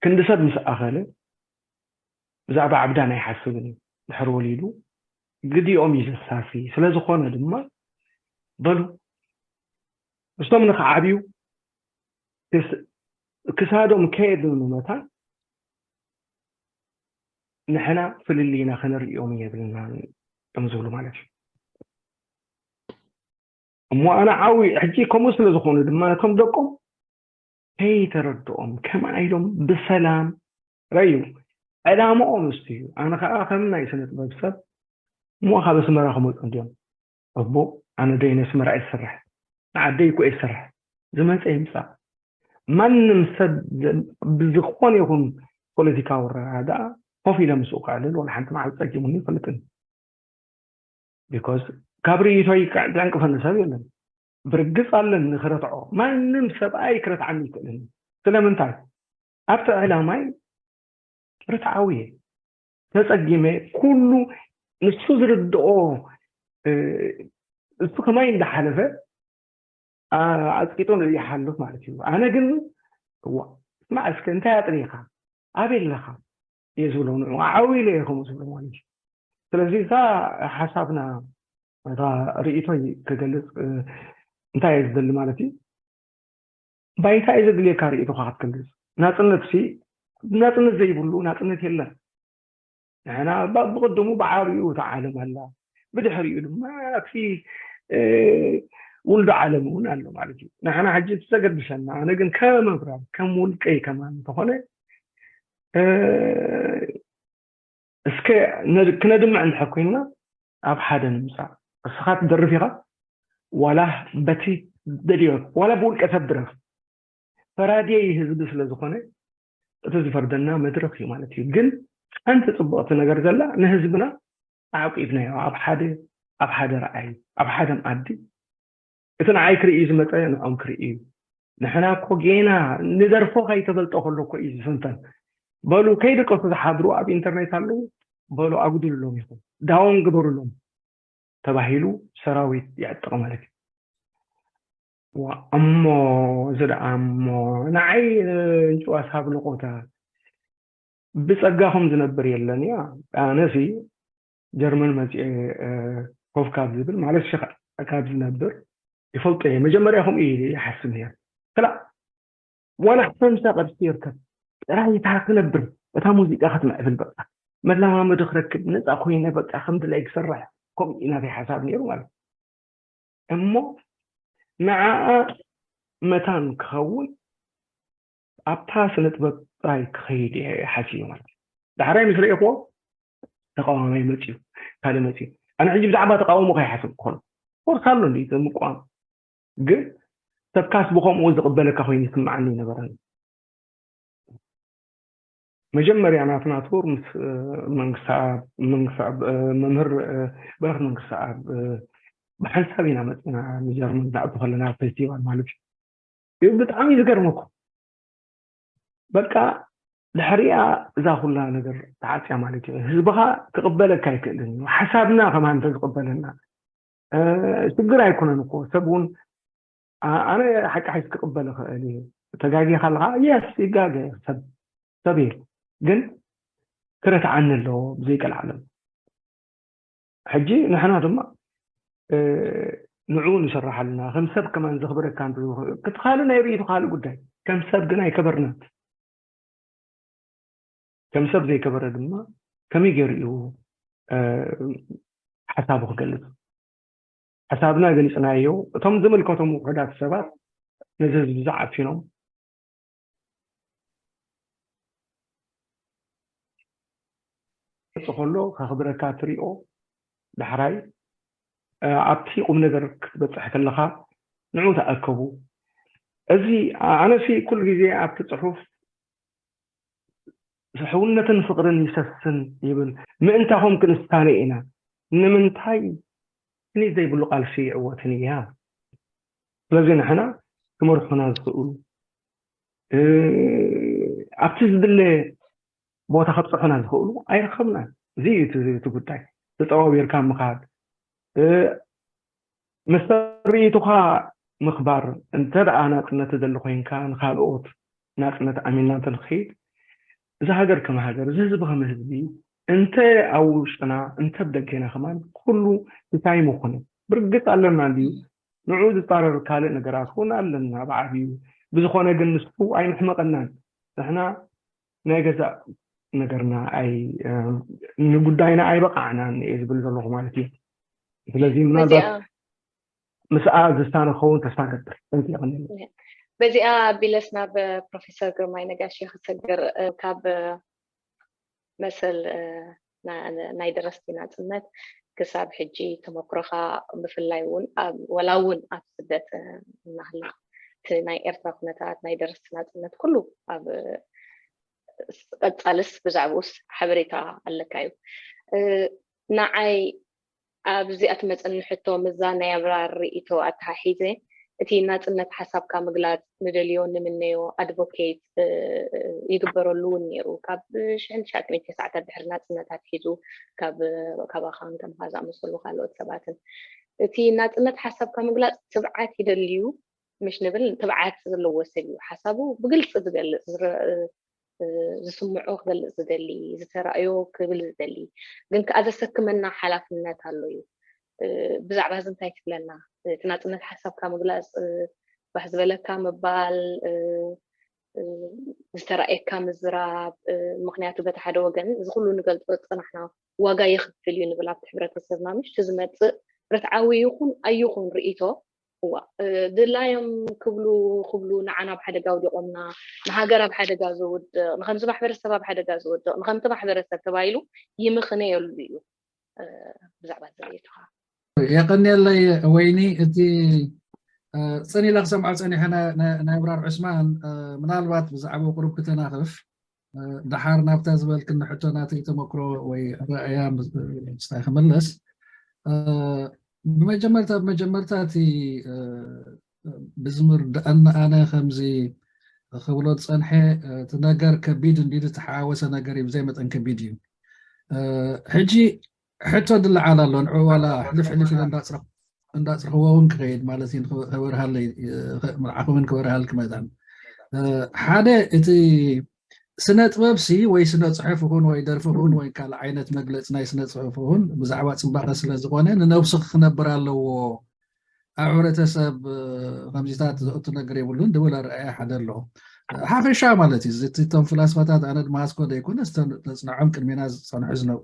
ክንዲ ሰብ ምስ ኣኸለ ብዛዕባ ዓብዳን ኣይሓስብን እዩ ድሕር ወሊዱ ግዲኦም እዩ ዘሳሲ ስለዝኾነ ድማ በሉ እሶም ንክዓብዩ ክሳዶም ከየድሉ መታን ንሕና ፍልልይና ክነርእዮም የብልና እዮም ዝብሉ ማለት እዩ እሞ ኣነ ዓዊ ሕጂ ከምኡ ስለ ዝኾኑ ድማ ነቶም ደቆም ከይተረድኦም ከመኣ ኢሎም ብሰላም ረዩ ዕላምኦም እሱ እዩ ኣነ ከዓ ከም ናይ ስነ ጥበብ ሰብ እሞ ካብ ኣስመራ ክመፁ እንዲዮም ኣቦ ኣነ ደይ ነስመራ ይሰርሕ ንዓደይ እኮ ይሰርሕ ዝመፀ ይምፃእ ማንም ሰብ ብዝኾነ ይኹን ፖለቲካዊ ረዳኣ ኮፍ ኢለ ምስኡ ክዕልል ወላ ሓንቲ መዓልቲ ፀጊሙኒ ይፈልጥን because ካብ ርእይቶይ ዘዕንቅፈኒ ሰብ የለን ብርግፅ ኣለኒ ክረትዖ ማንም ሰብኣይ ክረትዓኒ ይክእልን ስለምንታይ ኣብቲ ዕላማይ ርትዓዊ እየ ተፀጊመ ኩሉ ንሱ ዝርድኦ እሱ ከማይ እንዳሓለፈ ኣፅቂጡ ንርኢ ሓልፍ ማለት እዩ ኣነ ግን እዋ ስማዕ እስከ እንታይ ኣጥሪኻ ኣበይ ኣለኻ እየ ዝብሎ ንዑ ዓው ኢለ እየ ከምኡ ዝብሎ ማለት እዩ ስለዚ እዛ ሓሳብና እታ ርእይቶይ ክገልፅ እንታይ እየ ዝደሊ ማለት እዩ ባይታ እዩ ዘድልየካ ርእይቶኻ ክትገልፅ ናፅነት ሲ ናፅነት ዘይብሉ ናፅነት የለን ንሕና ብቅድሙ ብዓብኡ እታ ዓለም ኣላ ብድሕሪኡ ድማ እቲ ውልዶ ዓለም እውን ኣሎ ማለት እዩ ንሕና ሕጂ ዘገድሰና ኣነ ግን ከመብራር ከም ውልቀይ ከማን እንተኾነ እስከ ክነድምዕ እንድሕር ኮይንና ኣብ ሓደ ንምፃእ። እስኻ ትደርፍ ኢኻ፣ ዋላ በቲ ደልዮ ዋላ ብውልቀ ሰብ ድረፍ፣ ፈራድየይ ህዝቢ ስለ ዝኾነ እቲ ዝፈርደና መድረኽ እዩ ማለት እዩ። ግን ሓንቲ ፅቡቕቲ ነገር ዘላ ንህዝብና ኣዕቂብናዮ ኣብ ሓደ ኣብ ሓደ ረኣይ ኣብ ሓደ መኣዲ እቲ ንዓይ ክርኢ ዝመፀ ንዖም ክርኢ እዩ። ንሕና እኮ ጌና ንደርፎ ከይተፈልጠ ከሎ እኮ እዩ ዝፍንፈን። በሉ ከይድቀሱ ዝሓድሩ ኣብ ኢንተርኔት ኣለዉ፣ በሉ ኣጉድልሎም ኢኹም፣ ዳውን ግበሩሎም ተባሂሉ ሰራዊት ይዕጥቕ ማለት እዩ። እሞ እዚ ደኣ እሞ ንዓይ እንጭዋስ ሃብኒ ቆታ ብጸጋኹም ዝነብር የለን እያ። ኣነሲ ጀርመን መጺኤ ኮፍ ካብ ዝብል ማለት ሽኻ ካብ ዝነብር ይፈልጦ እየ። መጀመርያ ከምኡ ኢለ ይሓስብ ነይረ። ክላእ ዋላ ሓምሳ ቅርሺ ይርከብ ጥራይ እታ ክነብር እታ ሙዚቃ ክትምዕብል በቃ መለማመዲ ክረክብ ነፃ ኮይነ በቃ ከምድላይ ክሰርሕ ከምኡ እዩ ናተይ ሓሳብ ነይሩ ማለት እሞ ንዓኣ መታን ክኸውን ኣብታ ስነ ጥበብ ጥራይ ክኸይድ እየ ሓሲቡ ማለት እዩ። ዳሕራይ ምስ ረእኽዎ ተቃዋማይ መፅዩ ካልእ መፅዩ ኣነ ሕጂ ብዛዕባ ተቃውሞ ከይሓስብ ክኾኑ ኮርስ ኣሎ እንዲ ምቋም ግን ሰብካስ ብኸምኡ ዝቕበለካ ኮይኑ ይስምዓኒ ይነበረን። መጀመርያ ናትና ቱር ምስ መንግስቲ መምህር በረክ መንግስቲ ኣብ ብሓንሳብ ኢና መፅና ንጀርመን ንኣቱ ከለና ፌስቲቫል ማለት እዩ። ብጣዕሚ ዝገርመኩም በቃ ድሕሪኣ እዛ ኩላ ነገር ተዓፅያ ማለት እዩ። ህዝብኻ ክቕበለካ ኣይክእልን እዩ። ሓሳብና ከማን እንተዝቕበለና ሽግር ኣይኮነን እኮ ሰብ እውን ኣነ ሓቂ ሓይስ ክቕበል እኽእል እየ። ተጋጊኻ ኣለኻ የስ ይጋገ ሰብ ሰብ እየ ግን ክረትዓኒ ኣለዎ ብዘይቀልዓለም። ሕጂ ንሕና ድማ ንዑ ንሰርሓልና ከም ሰብ ከማን ዘኽብረካ ክትኻልእ ናይ ርእይቱ ካልእ ጉዳይ ከም ሰብ ግን ኣይከበርናት። ከም ሰብ ዘይከበረ ድማ ከመይ ገይሩ እዩ ሓሳቡ ክገልፅ? ሓሳብና ገሊፅናዮ። እቶም ዝምልከቶም ውሑዳት ሰባት ነዚ ህዝቢ ዝዓፊኖም ክገልፅ ከሎ ከኽብረካ ትሪኦ ዳሕራይ ኣብቲ ቁም ነገር ክትበፅሕ ከለኻ ንዑ ተኣከቡ። እዚ ኣነሲ ኩሉ ግዜ ኣብቲ ፅሑፍ ስሕውነትን ፍቕርን ይሰስን ይብል። ምእንታኹም ክንስታነ ኢና። ንምንታይ ስኒት ዘይብሉ ቃልሲ ይዕወትን እያ። ስለዚ ንሕና ክመርሑና ዝኽእሉ ኣብቲ ዝድለ ቦታ ከብፅሑና ዝኽእሉ ኣይረኸብናን። እዚ እዩ እቲ ጉዳይ። ተፀዋዊርካ ምኻድ ምስ ርእይቶኻ ምኽባር እንተ ደኣ ናጽነት ትደሊ ኮይንካ ንኻልኦት ናጽነት ኣሚንና እንተንኸይድ እዛ ሃገር ከም ሃገር እዚ ህዝቢ ከም ህዝቢ እንተ ኣብ ውሽጥና እንተ ብደገና ከማን ኩሉ እንታይ ምኾነ ብርግጽ ኣለና እንድዩ ንዑ ዝጻረር ካልእ ነገራት እውን ኣለና ብዓብዩ ብዝኾነ ግን ንሱ ኣይንሕመቐናን ንሕና ናይ ገዛእ ነገርና ኣይ ንጉዳይና ኣይበቃዕናን እየ ዝብል ዘለኹ ማለት እዩ ስለዚ ምናልባት ምስኣ ዝሳነ ክኸውን ተስፋ ገብር። ጠንቂ ይቐንየለይ። በዚኣ ኣቢለስ ናብ ፕሮፌሰር ግርማይ ነጋሽ ክሰግር ካብ መሰል ናይ ደረስቲ ናፅነት ክሳብ ሕጂ ተመክሮኻ ብፍላይ እውን ወላ እውን ኣብ ስደት እናሃለኻ እቲ ናይ ኤርትራ ኩነታት ናይ ደረስቲ ናፅነት ኩሉ ኣብ ቀፃልስ ብዛዕባኡስ ሓበሬታ ኣለካ እዩ ንዓይ ኣብዚኣ ትመፀኒ ሕቶ ምስዛ ናይ ኣብራር ርእይቶ ኣተሓሒዘ እቲ ናፅነት ሓሳብካ ምግላፅ ንደልዮ ንምነዮ ኣድቮኬት ይግበረሉ እውን ነይሩ ካብ ሽሕን ትሽዓተ ሚእትን ተስዓታት ድሕሪ ናፅነት ኣትሒዙ ካብ ካባኻን ከምኻ ዝኣመሰሉ ካልኦት ሰባትን እቲ ናፅነት ሓሳብካ ምግላፅ ትብዓት ይደልዩ ምሽ ንብል ትብዓት ዘለዎ ሰብ እዩ ሓሳቡ ብግልፂ ዝገልፅ ዝስምዖ ክገልፅ ዝደሊ ዝተራእዮ ክብል ዝደሊ ግን ከዓ ዘሰክመና ሓላፍነት ኣሎ እዩ ብዛዕባ እዚ እንታይ ትብለና እቲ ናፅነት ሓሳብካ ምግላፅ ባህ ዝበለካ ምባል ዝተራእየካ ምዝራብ ምክንያቱ በቲ ሓደ ወገን እዚ ኩሉ ንገልፆ ዝፀናሕና ዋጋ የኽፍል እዩ ንብል ኣብቲ ሕብረተሰብና ምሽ ዝመፅእ ርትዓዊ ይኹን ኣይኹን ርእቶ እዋ ድላዮም ክብሉ ክብሉ ንዓና ኣብ ሓደጋ ኣውዲቖምና፣ ንሃገር ኣብ ሓደጋ ዘውድቕ፣ ንከምዚ ማሕበረሰብ ኣብ ሓደጋ ዘውድቕ፣ ንከምቲ ማሕበረሰብ ተባሂሉ ይምኽነየሉ እዩ። ብዛዕባ ዝርእየትኻ የቐንየለይ ወይኒ። እቲ ፅን ኢለ ክሰምዖ ፀኒሐ ናይ ኣብራር ዑስማን ምናልባት ብዛዕባ ቁሩብ ክተናኽፍ፣ ደሓር ናብታ ዝበልክኒ ሕቶ ናተይ ተመክሮ ወይ ረኣያ ምስታይ ክምለስ፣ ብመጀመርታ ብመጀመርታ እቲ ብዝምርድኣኒ ኣነ ከምዚ ክብሎ ዝፀንሐ፣ እቲ ነገር ከቢድ እንዲ ዝተሓዋወሰ ነገር እዩ፣ ብዘይ መጠን ከቢድ እዩ። ሕጂ ሕቶ ድለዓል ኣሎ፣ ንዑ ዋላ ሕልፍ ሕልፍ ኢለ እንዳፅረኽዎ እውን ክኸይድ ማለት እዩ። ክበርሃለይ ምርዓኹምን ክበርሃልክ መጠን ሓደ እቲ ስነ ጥበብ ሲ ወይ ስነ ፅሑፍ ይኹን ወይ ደርፊ ይኹን ወይ ካልእ ዓይነት መግለፂ ናይ ስነ ፅሑፍ ይኹን ብዛዕባ ፅባቐ ስለ ዝኾነ ንነብሱ ክነብር ኣለዎ። ኣብ ሕብረተሰብ ከምዚታት ዘእቱ ነገር የብሉን ድብል ኣረኣያ ሓደ ኣሎ። ሓፈሻ ማለት እዩ። እቲ እቶም ፍላስፋታት ኣነ ድማ ኣስኮ ዘይኮነ ተፅንዖም ቅድሜና ዝፀንሑ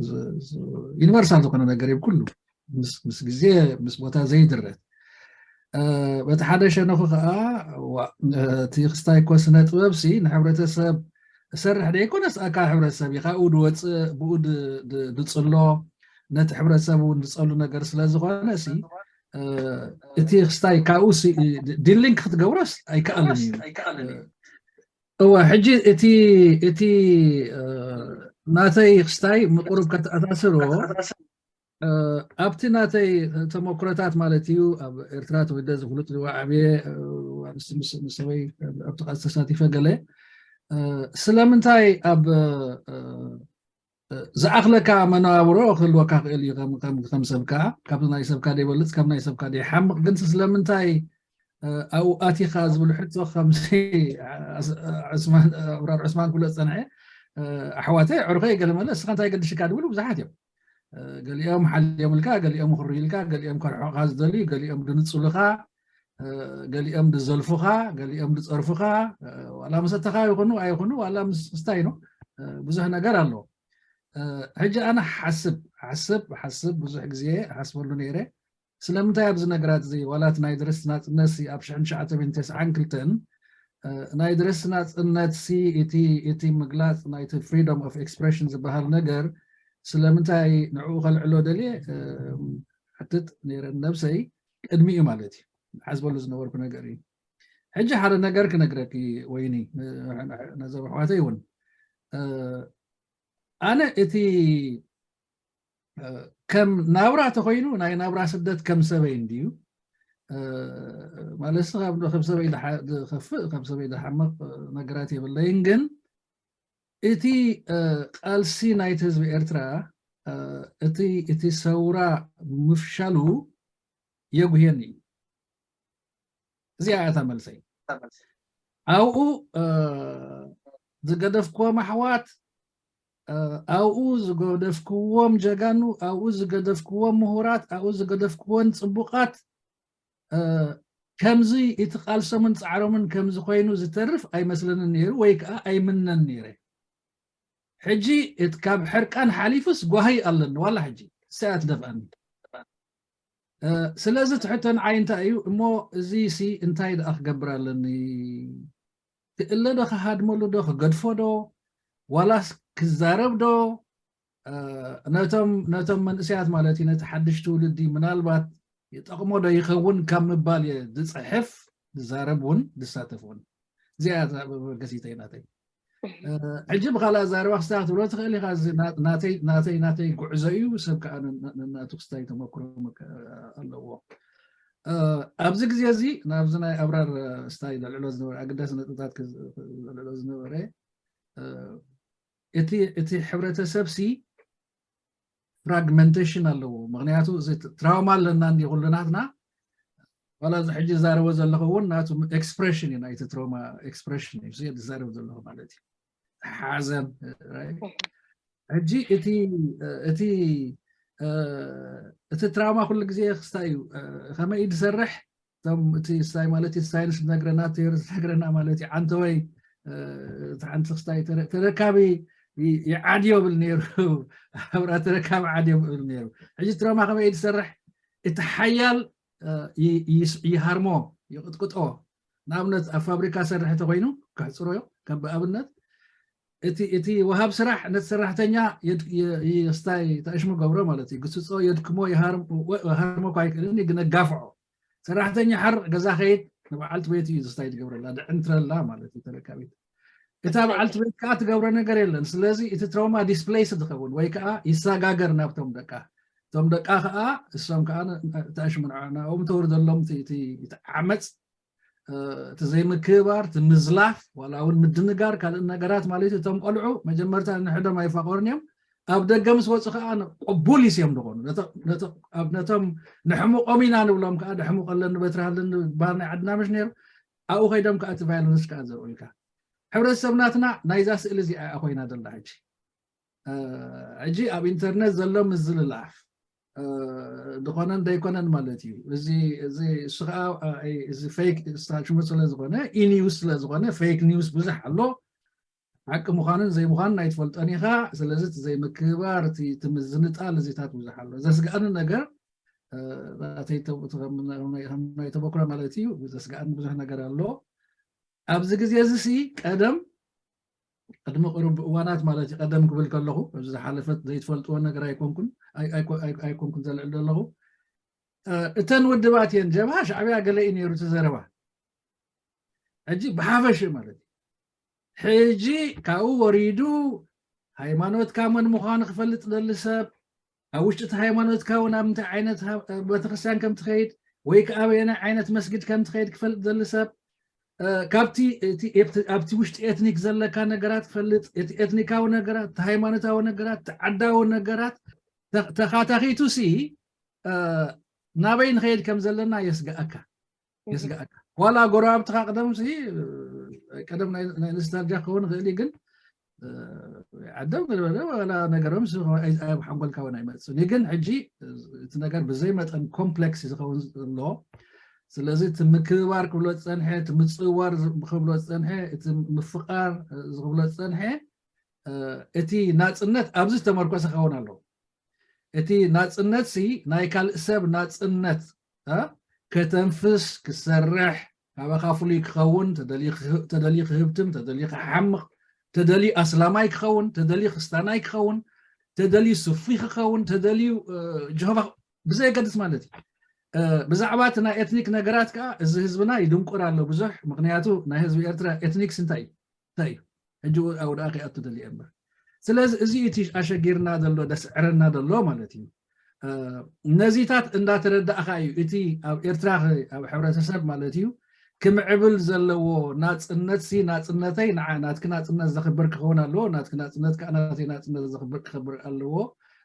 ዩኒቨርሳል ዝኾነ ነገር እዩ። ኩሉ ምስ ግዜ ምስ ቦታ ዘይድረት በቲ ሓደ ሸነኹ ከዓ እቲ ክስታይ እኮ ስነ ጥበብ ሲ ንሕብረተሰብ እሰርሕ ደይኮነስ ኣካል ሕብረተሰብ እዩ። ካብኡ ድወፅእ ብኡ ድፅሎ ነቲ ሕብረተሰብ እውን ዝፀሉ ነገር ስለ ዝኾነ ሲ እቲ ክስታይ ካብኡ ዲሊንክ ክትገብሮስ ኣይከኣልን እዩ። እወ ሕጂ እቲ እቲ ናተይ ክስታይ ምቁሩብ ከተኣሳስሮ ኣብቲ ናተይ ተመክሮታት ማለት እዩ። ኣብ ኤርትራ ተወልደ ዝፍሉጥ ዝወዓብየ ምስ ሰበይ ኣብቲ ቃልሲ ተሳቲፈ ገለ ስለምንታይ ኣብ ዝኣኽለካ መነባብሮ ክህልወካ ክእል እዩ። ከም ሰብካ ካብ ናይ ሰብካ ደይበልፅ ካብ ናይ ሰብካ ደይሓምቕ ግን ስለምንታይ ኣብኡ ኣቲኻ ዝብል ሕቶ ከምዚ ኣብራር ዑስማን ክብሎ ዝፀንሐ ኣሕዋተይ ኣዕሩኸይ ገለ መለ እስኻ እንታይ ገድሽካ ድብሉ ብዙሓት እዮም። ገሊኦም ሓልዮምልካ፣ ገሊኦም ክርዩልካ፣ ገሊኦም ከርሕቑኻ ዝደልዩ፣ ገሊኦም ድንፅሉኻ፣ ገሊኦም ድዘልፉኻ፣ ገሊኦም ድፀርፉኻ፣ ዋላ መሰተኻ ይኹኑ ኣይኹኑ ዋላ ምስ ክስታይ ነው ብዙሕ ነገር ኣሎ። ሕጂ ኣነ ሓስብ ሓስብ ሓስብ ብዙሕ ግዜ ሓስበሉ ነይረ። ስለምንታይ ኣብዚ ነገራት እዚ ዋላ እቲ ናይ ድረስቲ ናፅነት ሲ ኣብ ሽሕን ትሽዓተ ሚእትን ተስዓን ክልተን ናይ ድረስቲ ናፅነት ሲ እቲ እቲ ምግላፅ ናይቲ ፍሪደም ኦፍ ኤክስፕሬሽን ዝበሃል ነገር ስለምንታይ ንዕኡ ከልዕሎ ደልየ ሕትት ነይረ ነብሰይ ቅድሚኡ ማለት እዩ ሓዝበሉ ዝነበርኩ ነገር እዩ። ሕጂ ሓደ ነገር ክነግረኪ ወይኒ ነዞም ኣሕዋተይ እውን ኣነ እቲ ከም ናብራ ተኮይኑ ናይ ናብራ ስደት ከም ሰበይ እንድዩ ማለት ንስኻ ከም ሰበይ ዝኸፍእ ከም ሰበይ ዝሓመቕ ነገራት የብለይን ግን እቲ ቃልሲ ናይቲ ህዝቢ ኤርትራ እቲ እቲ ሰውራ ምፍሻሉ የጉህየኒ እዩ። እዚኣ እታ መልሰይ። ኣብኡ ዝገደፍክዎም ኣሕዋት፣ ኣብኡ ዝገደፍክዎም ጀጋኑ፣ ኣብኡ ዝገደፍክዎም ምሁራት፣ ኣብኡ ዝገደፍክወን ፅቡቓት ከምዚ እቲ ቃልሶምን ፃዕሮምን ከምዚ ኮይኑ ዝተርፍ ኣይመስለንን ነይሩ ወይ ከዓ ኣይምነን ነይረ። ሕጂ ካብ ሕርቃን ሓሊፉስ ጓሂ ኣለኒ ዋላ ሕጂ እሳያ ትደፍኣኒ። ስለዚ ትሕቶ ንዓይ እንታይ እዩ እሞ እዚ ሲ እንታይ ደኣ ክገብር ኣለኒ? ክእለ ዶ ክሃድመሉ ዶ ክገድፎ ዶ ዋላስ ክዛረብ ዶ? ነቶም ነቶም መንእሰያት ማለት እዩ ነቲ ሓድሽ ትውልዲ ምናልባት ይጠቕሞ ዶ ይኸውን ካብ ምባል እየ ዝፅሕፍ ዝዛረብ እውን ዝሳተፍ እውን እዚኣ መበገሲተይ ናተይ። ሕጂ ብካልእ ኣዛረባ ክስታ ክትብሎ ትኽእል ኢኻ። ናተይ ናተይ ናተይ ጉዕዞ እዩ። ሰብ ከዓ ነናቱ ክስታይ ተመክሮ ኣለዎ። ኣብዚ ግዜ እዚ ናብዚ ናይ ኣብራር ስታይ ዘልዕሎ ዝነበረ ኣገዳሲ ነጥብታት ዘልዕሎ ዝነበረ እቲ እቲ ሕብረተሰብ ሲ ፍራግመንቴሽን ኣለዎ። ምክንያቱ እዚ ትራውማ ኣለና እንዲ ኩሉ ናትና ዋላ እዚ ሕጂ ዝዛረቦ ዘለኹ እውን ናቱ ኤክስፕሬሽን እዩ ናይቲ ትራውማ ኤክስፕሬሽን እዩ ዝዛረብ ዘለኹ ማለት እዩ። ሓዘን ሕጂ እቲ እቲ እቲ ትራውማ ኩሉ ግዜ ክስታይ እዩ ከመይ እዩ ዝሰርሕ እቶም እቲ ስታይ ማለት እቲ ሳይንስ ዝነግረና ቴሪ ዝነግረና ማለት እዩ ዓንተወይ እቲ ሓንቲ ክስታይ ተረካቢ ይዓድዮ ብል ነይሩ ኣብራ ተረካቢ ዓድዮ ብል ነይሩ። ሕጂ ትራውማ ከመይ እዩ ዝሰርሕ? እቲ ሓያል ይሃርሞ፣ ይቕጥቅጦ። ንኣብነት ኣብ ፋብሪካ ሰርሕ ተኮይኑ ክሕፅሮዮ ከም ብኣብነት እቲ እቲ ወሃብ ስራሕ ነቲ ሰራሕተኛ ስታይ ተእሽሙ ገብሮ ማለት እዩ። ግስፆ፣ የድክሞ፣ ሃርሞ እኳ ኣይክእልን ግን ኣጋፍዖ። ሰራሕተኛ ሓርቕ ገዛ ከይድ ንበዓልቲ ቤት እዩ ስታይ ትገብረላ፣ ድዕንትረላ ማለት እዩ ተረካቢት። እታ በዓልቲ ቤት ከዓ ትገብሮ ነገር የለን። ስለዚ እቲ ትራውማ ዲስፕሌይስ ዝኸውን ወይ ከዓ ይሰጋገር ናብቶም ደቃ። እቶም ደቃ ከዓ እሶም ከዓ ተእሽሙ ንኦም ተውርደሎም እቲ ዓመፅ፣ እቲ ዘይምክብባር፣ እቲ ምዝላፍ፣ ዋላ እውን ምድንጋር፣ ካልእ ነገራት ማለት እዩ። እቶም ቆልዑ መጀመርታ ንሕዶም ኣይፋቐሩን እዮም። ኣብ ደገ ምስ ወፁ ከዓ ቅቡል ይስዮም ዝኾኑ ነቶም ንሕሙቆም ኢና ንብሎም ከዓ ደሕሙቀለን በትራሃለን ባር ናይ ዓድና ምሽ ነይሩ። ኣብኡ ከይዶም ከዓ እቲ ቫይለንስ ከዓ ዘርእዩልካ። ሕብረተሰብ ናትና ናይዛ ስእሊ እዚኣ ኮይና ዘላ ሕጂ። ሕጂ ኣብ ኢንተርነት ዘሎ ምዝልላፍ ዝኾነን ዘይኮነን ማለት እዩ። እዚ እዚ እሱ ከዓ እዚ ፌክ ስታሽሙ ስለ ዝኾነ፣ ኢኒውስ ስለ ዝኾነ፣ ፌክ ኒውስ ብዙሕ ኣሎ። ሓቂ ምዃንን ዘይምዃንን ኣይትፈልጦን ኢኻ። ስለዚ እቲ ዘይምክብባር፣ እቲ ምዝንጣል እዚታት ብዙሕ ኣሎ። ዘስግኣኒ ነገር ናተይ ተበክሮ ማለት እዩ። ዘስግኣኒ ብዙሕ ነገር ኣሎ። ኣብዚ ግዜ እዚ ሲ ቀደም ቅድሚ ቅሩብ እዋናት ማለት እዩ፣ ቀደም ክብል ከለኹ ኣብዚ ዝሓለፈት ዘይትፈልጥዎ ነገር ኣይኮንኩን ኣይኮንኩን ዘልዕል ዘለኹ። እተን ውድባት እየን ጀብሃ ሻዕብያ ገለ እዩ ነይሩ እቲ ዘረባ። ሕጂ ብሓፈሽ ማለት እዩ። ሕጂ ካብኡ ወሪዱ ሃይማኖትካ መን ምዃኑ ክፈልጥ ደሊ ሰብ፣ ኣብ ውሽጢ እቲ ሃይማኖትካ እውን ኣብ ምንታይ ዓይነት ቤተክርስትያን ከም ትኸይድ ወይ ከዓ ኣበየናይ ዓይነት መስጊድ ከም ትኸይድ ክፈልጥ ደሊ ሰብ፣ ካብቲ ኣብቲ ውሽጢ ኤትኒክ ዘለካ ነገራት ክፈልጥ፣ እቲ ኤትኒካዊ ነገራት፣ እቲ ሃይማኖታዊ ነገራት፣ እቲ ዓዳዊ ነገራት ተኻታኺቱ ሲ ናበይ ንኸይድ ከም ዘለና የስግኣካ። የስግኣካ። ዋላ ጎረባብትኻ ቅደም ሲ ቀደም ናይ ኖስታልጃ ክኸውን ይኽእል እዩ፣ ግን ዓደም ገለበለ ዋላ ነገሮም ኣብ ሓንጎልካ እውን ኣይመፅን እዩ። ግን ሕጂ እቲ ነገር ብዘይ መጠን ኮምፕሌክስ ዝኸውን ኣሎ። ስለዚ እቲ ምክብባር ክብሎ ዝፀንሐ፣ እቲ ምፅዋር ክብሎ ዝፀንሐ፣ እቲ ምፍቃር ዝክብሎ ዝፀንሐ፣ እቲ ናፅነት ኣብዚ ዝተመርኮሰ ክኸውን ኣለዎ። እቲ ናፅነት ሲ ናይ ካልእ ሰብ ናፅነት ከተንፍስ፣ ክሰርሕ፣ ካባኻ ፍሉይ ክኸውን፣ ተደልዩ ክህብትም፣ ተደልዩ ክሓምቕ፣ ተደልዩ ኣስላማይ ክኸውን፣ ተደልዩ ክስታናይ ክኸውን፣ ተደልዩ ሱፊ ክኸውን፣ ተደልዩ ጀሆቫ ብዘየገድስ ማለት እዩ። ብዛዕባ እቲ ናይ ኤትኒክ ነገራት ከዓ እዚ ህዝብና ይድንቁር ኣሎ ብዙሕ። ምክንያቱ ናይ ህዝቢ ኤርትራ ኤትኒክስ እንታይ እዩ? እንታይ እዩ? ሕጂ ኣብኡ ደኣ ከይኣቱ ደልየ እምበር። ስለዚ እዚ እቲ ኣሸጊርና ዘሎ፣ ደስዕረና ዘሎ ማለት እዩ። ነዚታት እንዳተረዳእኻ እዩ እቲ ኣብ ኤርትራ ኣብ ሕብረተሰብ ማለት እዩ ክምዕብል ዘለዎ ናፅነት ሲ ናፅነተይ ንዓ ናትኪ ናፅነት ዘኽብር ክኸውን ኣለዎ፣ ናትኪ ናፅነት ከዓ ናተይ ናፅነት ዘኽብር ክኸውን ኣለዎ፣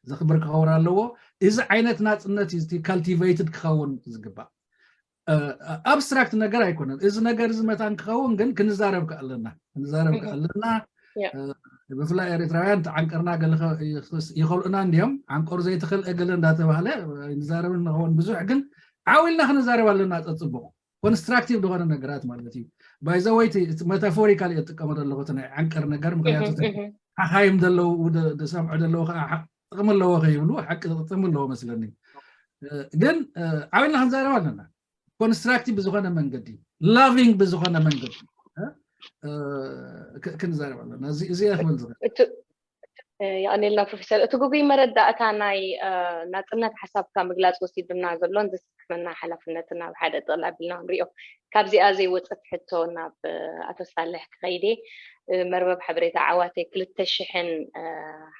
ዘኽብር ክኸውን ኣለዎ። እዚ ዓይነት ናፅነት እዩ ካልቲቬይትድ ክኸውን ዝግባእ። ኣብስትራክት ነገር ኣይኮነን እዚ ነገር እዚ መታን ክኸውን ግን ክንዛረብ ከኣለና ክንዛረብ ከኣለና። ብፍላይ ኤርትራውያን ተዓንቀርና ገለ ይኸልኡና እንዲዮም። ዓንቆር ዘይትኽእል እገለ እንዳተባህለ ንዛረብ ንኸውን ብዙሕ ግን ዓው ኢልና ክንዛረብ ኣለና። ፀፅቡቕ ኮንስትራክቲቭ ዝኾነ ነገራት ማለት እዩ። ባይዘወይቲ መታፎሪካል እየ ዝጥቀመ ዘለኹ እቲ ናይ ዓንቀር ነገር፣ ምክንያቱ ሓኻይም ዘለዉ ዝሰምዑ ዘለዉ ከዓ ጥቕሚ ኣለዎ ከይብሉ ሓቂ ጥቕሚ ኣለዎ መስለኒ። ግን ዓው ኢልና ክንዛረብ ኣለና። ኮንስትራክቲቭ ብዝኾነ መንገዲ፣ ላቪንግ ብዝኾነ መንገዲ ክንዛረብ ኣለና። እዚ ክብል ዝኽእል። የቐኔልና ፕሮፌሰር። እቲ ግጉይ መረዳእታ ናይ ናፅነት ሓሳብካ ምግላፅ ወሲድና ዘሎን ዘስክመና ሓላፍነትን ኣብ ሓደ ጥቕል ኣቢልና ክንሪኦ። ካብዚኣ ዘይወፀት ሕቶ ናብ ኣቶ ሳልሕ ክኸይድ እየ። መርበብ ሓበሬታ ዓዋተ ክልተ ሽሕን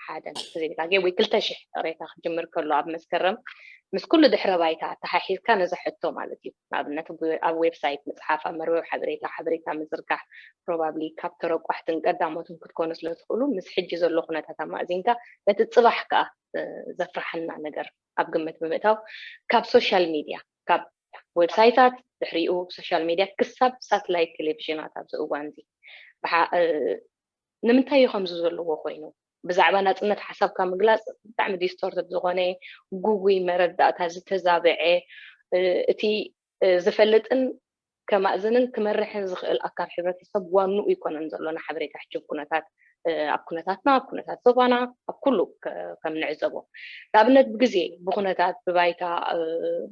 ሓደን ተዘይብላ ወይ ክልተ ሽሕ ቅሬታ ክጅምር ከሎ ኣብ መስከረም ምስ ኩሉ ድሕረ ባይታ ኣተሓሒዝካ ነዛ ሕቶ ማለት እዩ። ንኣብነት ኣብ ዌብሳይት ምፅሓፍ፣ ኣብ መርበብ ሓበሬታ ሓበሬታ ምዝርጋሕ፣ ፕሮባብሊ ካብ ተረቋሕትን ቀዳሞትን ክትኮኑ ስለ ትኽእሉ ምስ ሕጂ ዘሎ ኩነታት ኣማእዚንካ ነቲ ፅባሕ ከዓ ዘፍርሓና ነገር ኣብ ግምት ብምእታው ካብ ሶሻል ሚድያ ካብ ዌብሳይታት ድሕሪኡ ሶሻል ሚድያ ክሳብ ሳትላይት ቴሌቪዥናት ኣብዚ እዋን እዚ ንምንታይ እዩ ከምዚ ዘለዎ ኮይኑ? ብዛዕባ ናፅነት ሓሳብካ ምግላፅ ብጣዕሚ ዲስቶርትድ ዝኾነ ጉጉይ መረዳእታ ዝተዛብዐ እቲ ዝፈልጥን ከማእዝንን ክመርሕን ዝኽእል ኣካል ሕብረተሰብ ዋንኡ ኣይኮነን ዘሎ ንሓበሬታ ሕጂ ኩነታት ኣብ ኩነታትና፣ ኣብ ኩነታት ዞባና፣ ኣብ ኩሉ ከም ንዕዘቦ፣ ንኣብነት ብግዜ፣ ብኩነታት፣ ብባይታ፣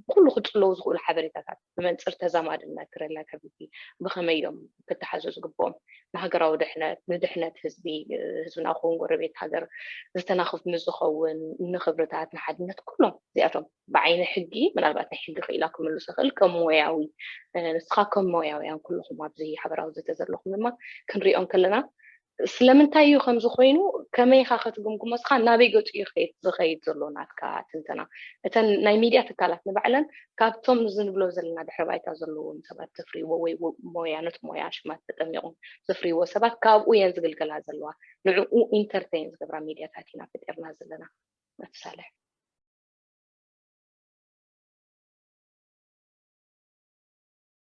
ብኩሉ ክጥለዉ ዝኽእሉ ሓበሬታታት ብመንፅር ተዛማድነት ሪሌቲቪቲ ብኸመይ እዮም ክተሓዙ ዝግብኦም? ንሃገራዊ ድሕነት፣ ንድሕነት ህዝቢ፣ ህዝብና ክውን ጎረቤት ሃገር ዝተናኽፍ ምስ ዝኸውን፣ ንክብርታት፣ ንሓድነት፣ ኩሎም እዚኣቶም ብዓይኒ ሕጊ፣ ምናልባት ናይ ሕጊ ክኢላ ክምልሶ ይኽእል፣ ከም ሞያዊ፣ ንስኻ ከም ሞያውያን ኩልኹም ኣብዚ ሓበራዊ ዘተ ዘለኹም ድማ ክንሪኦም ከለና፣ ስለምንታይ እዩ ከምዚ ኮይኑ፣ ከመይ ኢኻ ክትግምግሞ፣ እስኻ ናበይ ገፁ እዩ ዝኸይድ ዘሎ ናትካ ትንተና? እተን ናይ ሚድያ ትካላት ንባዕለን ካብቶም ዝንብሎ ዘለና ድሕሪ ባይታ ዘለዎም ሰባት ዘፍርይዎ ወይ ሞያ፣ ነቲ ሞያ ሽማት ተጠሚቑም ዘፍርይዎ ሰባት ካብኡ እየን ዝግልገላ ዘለዋ። ንዕኡ ኢንተርቴን ዝገብራ ሚድያታት ኢና ፈጢርና ዘለና። መፍሳልሕ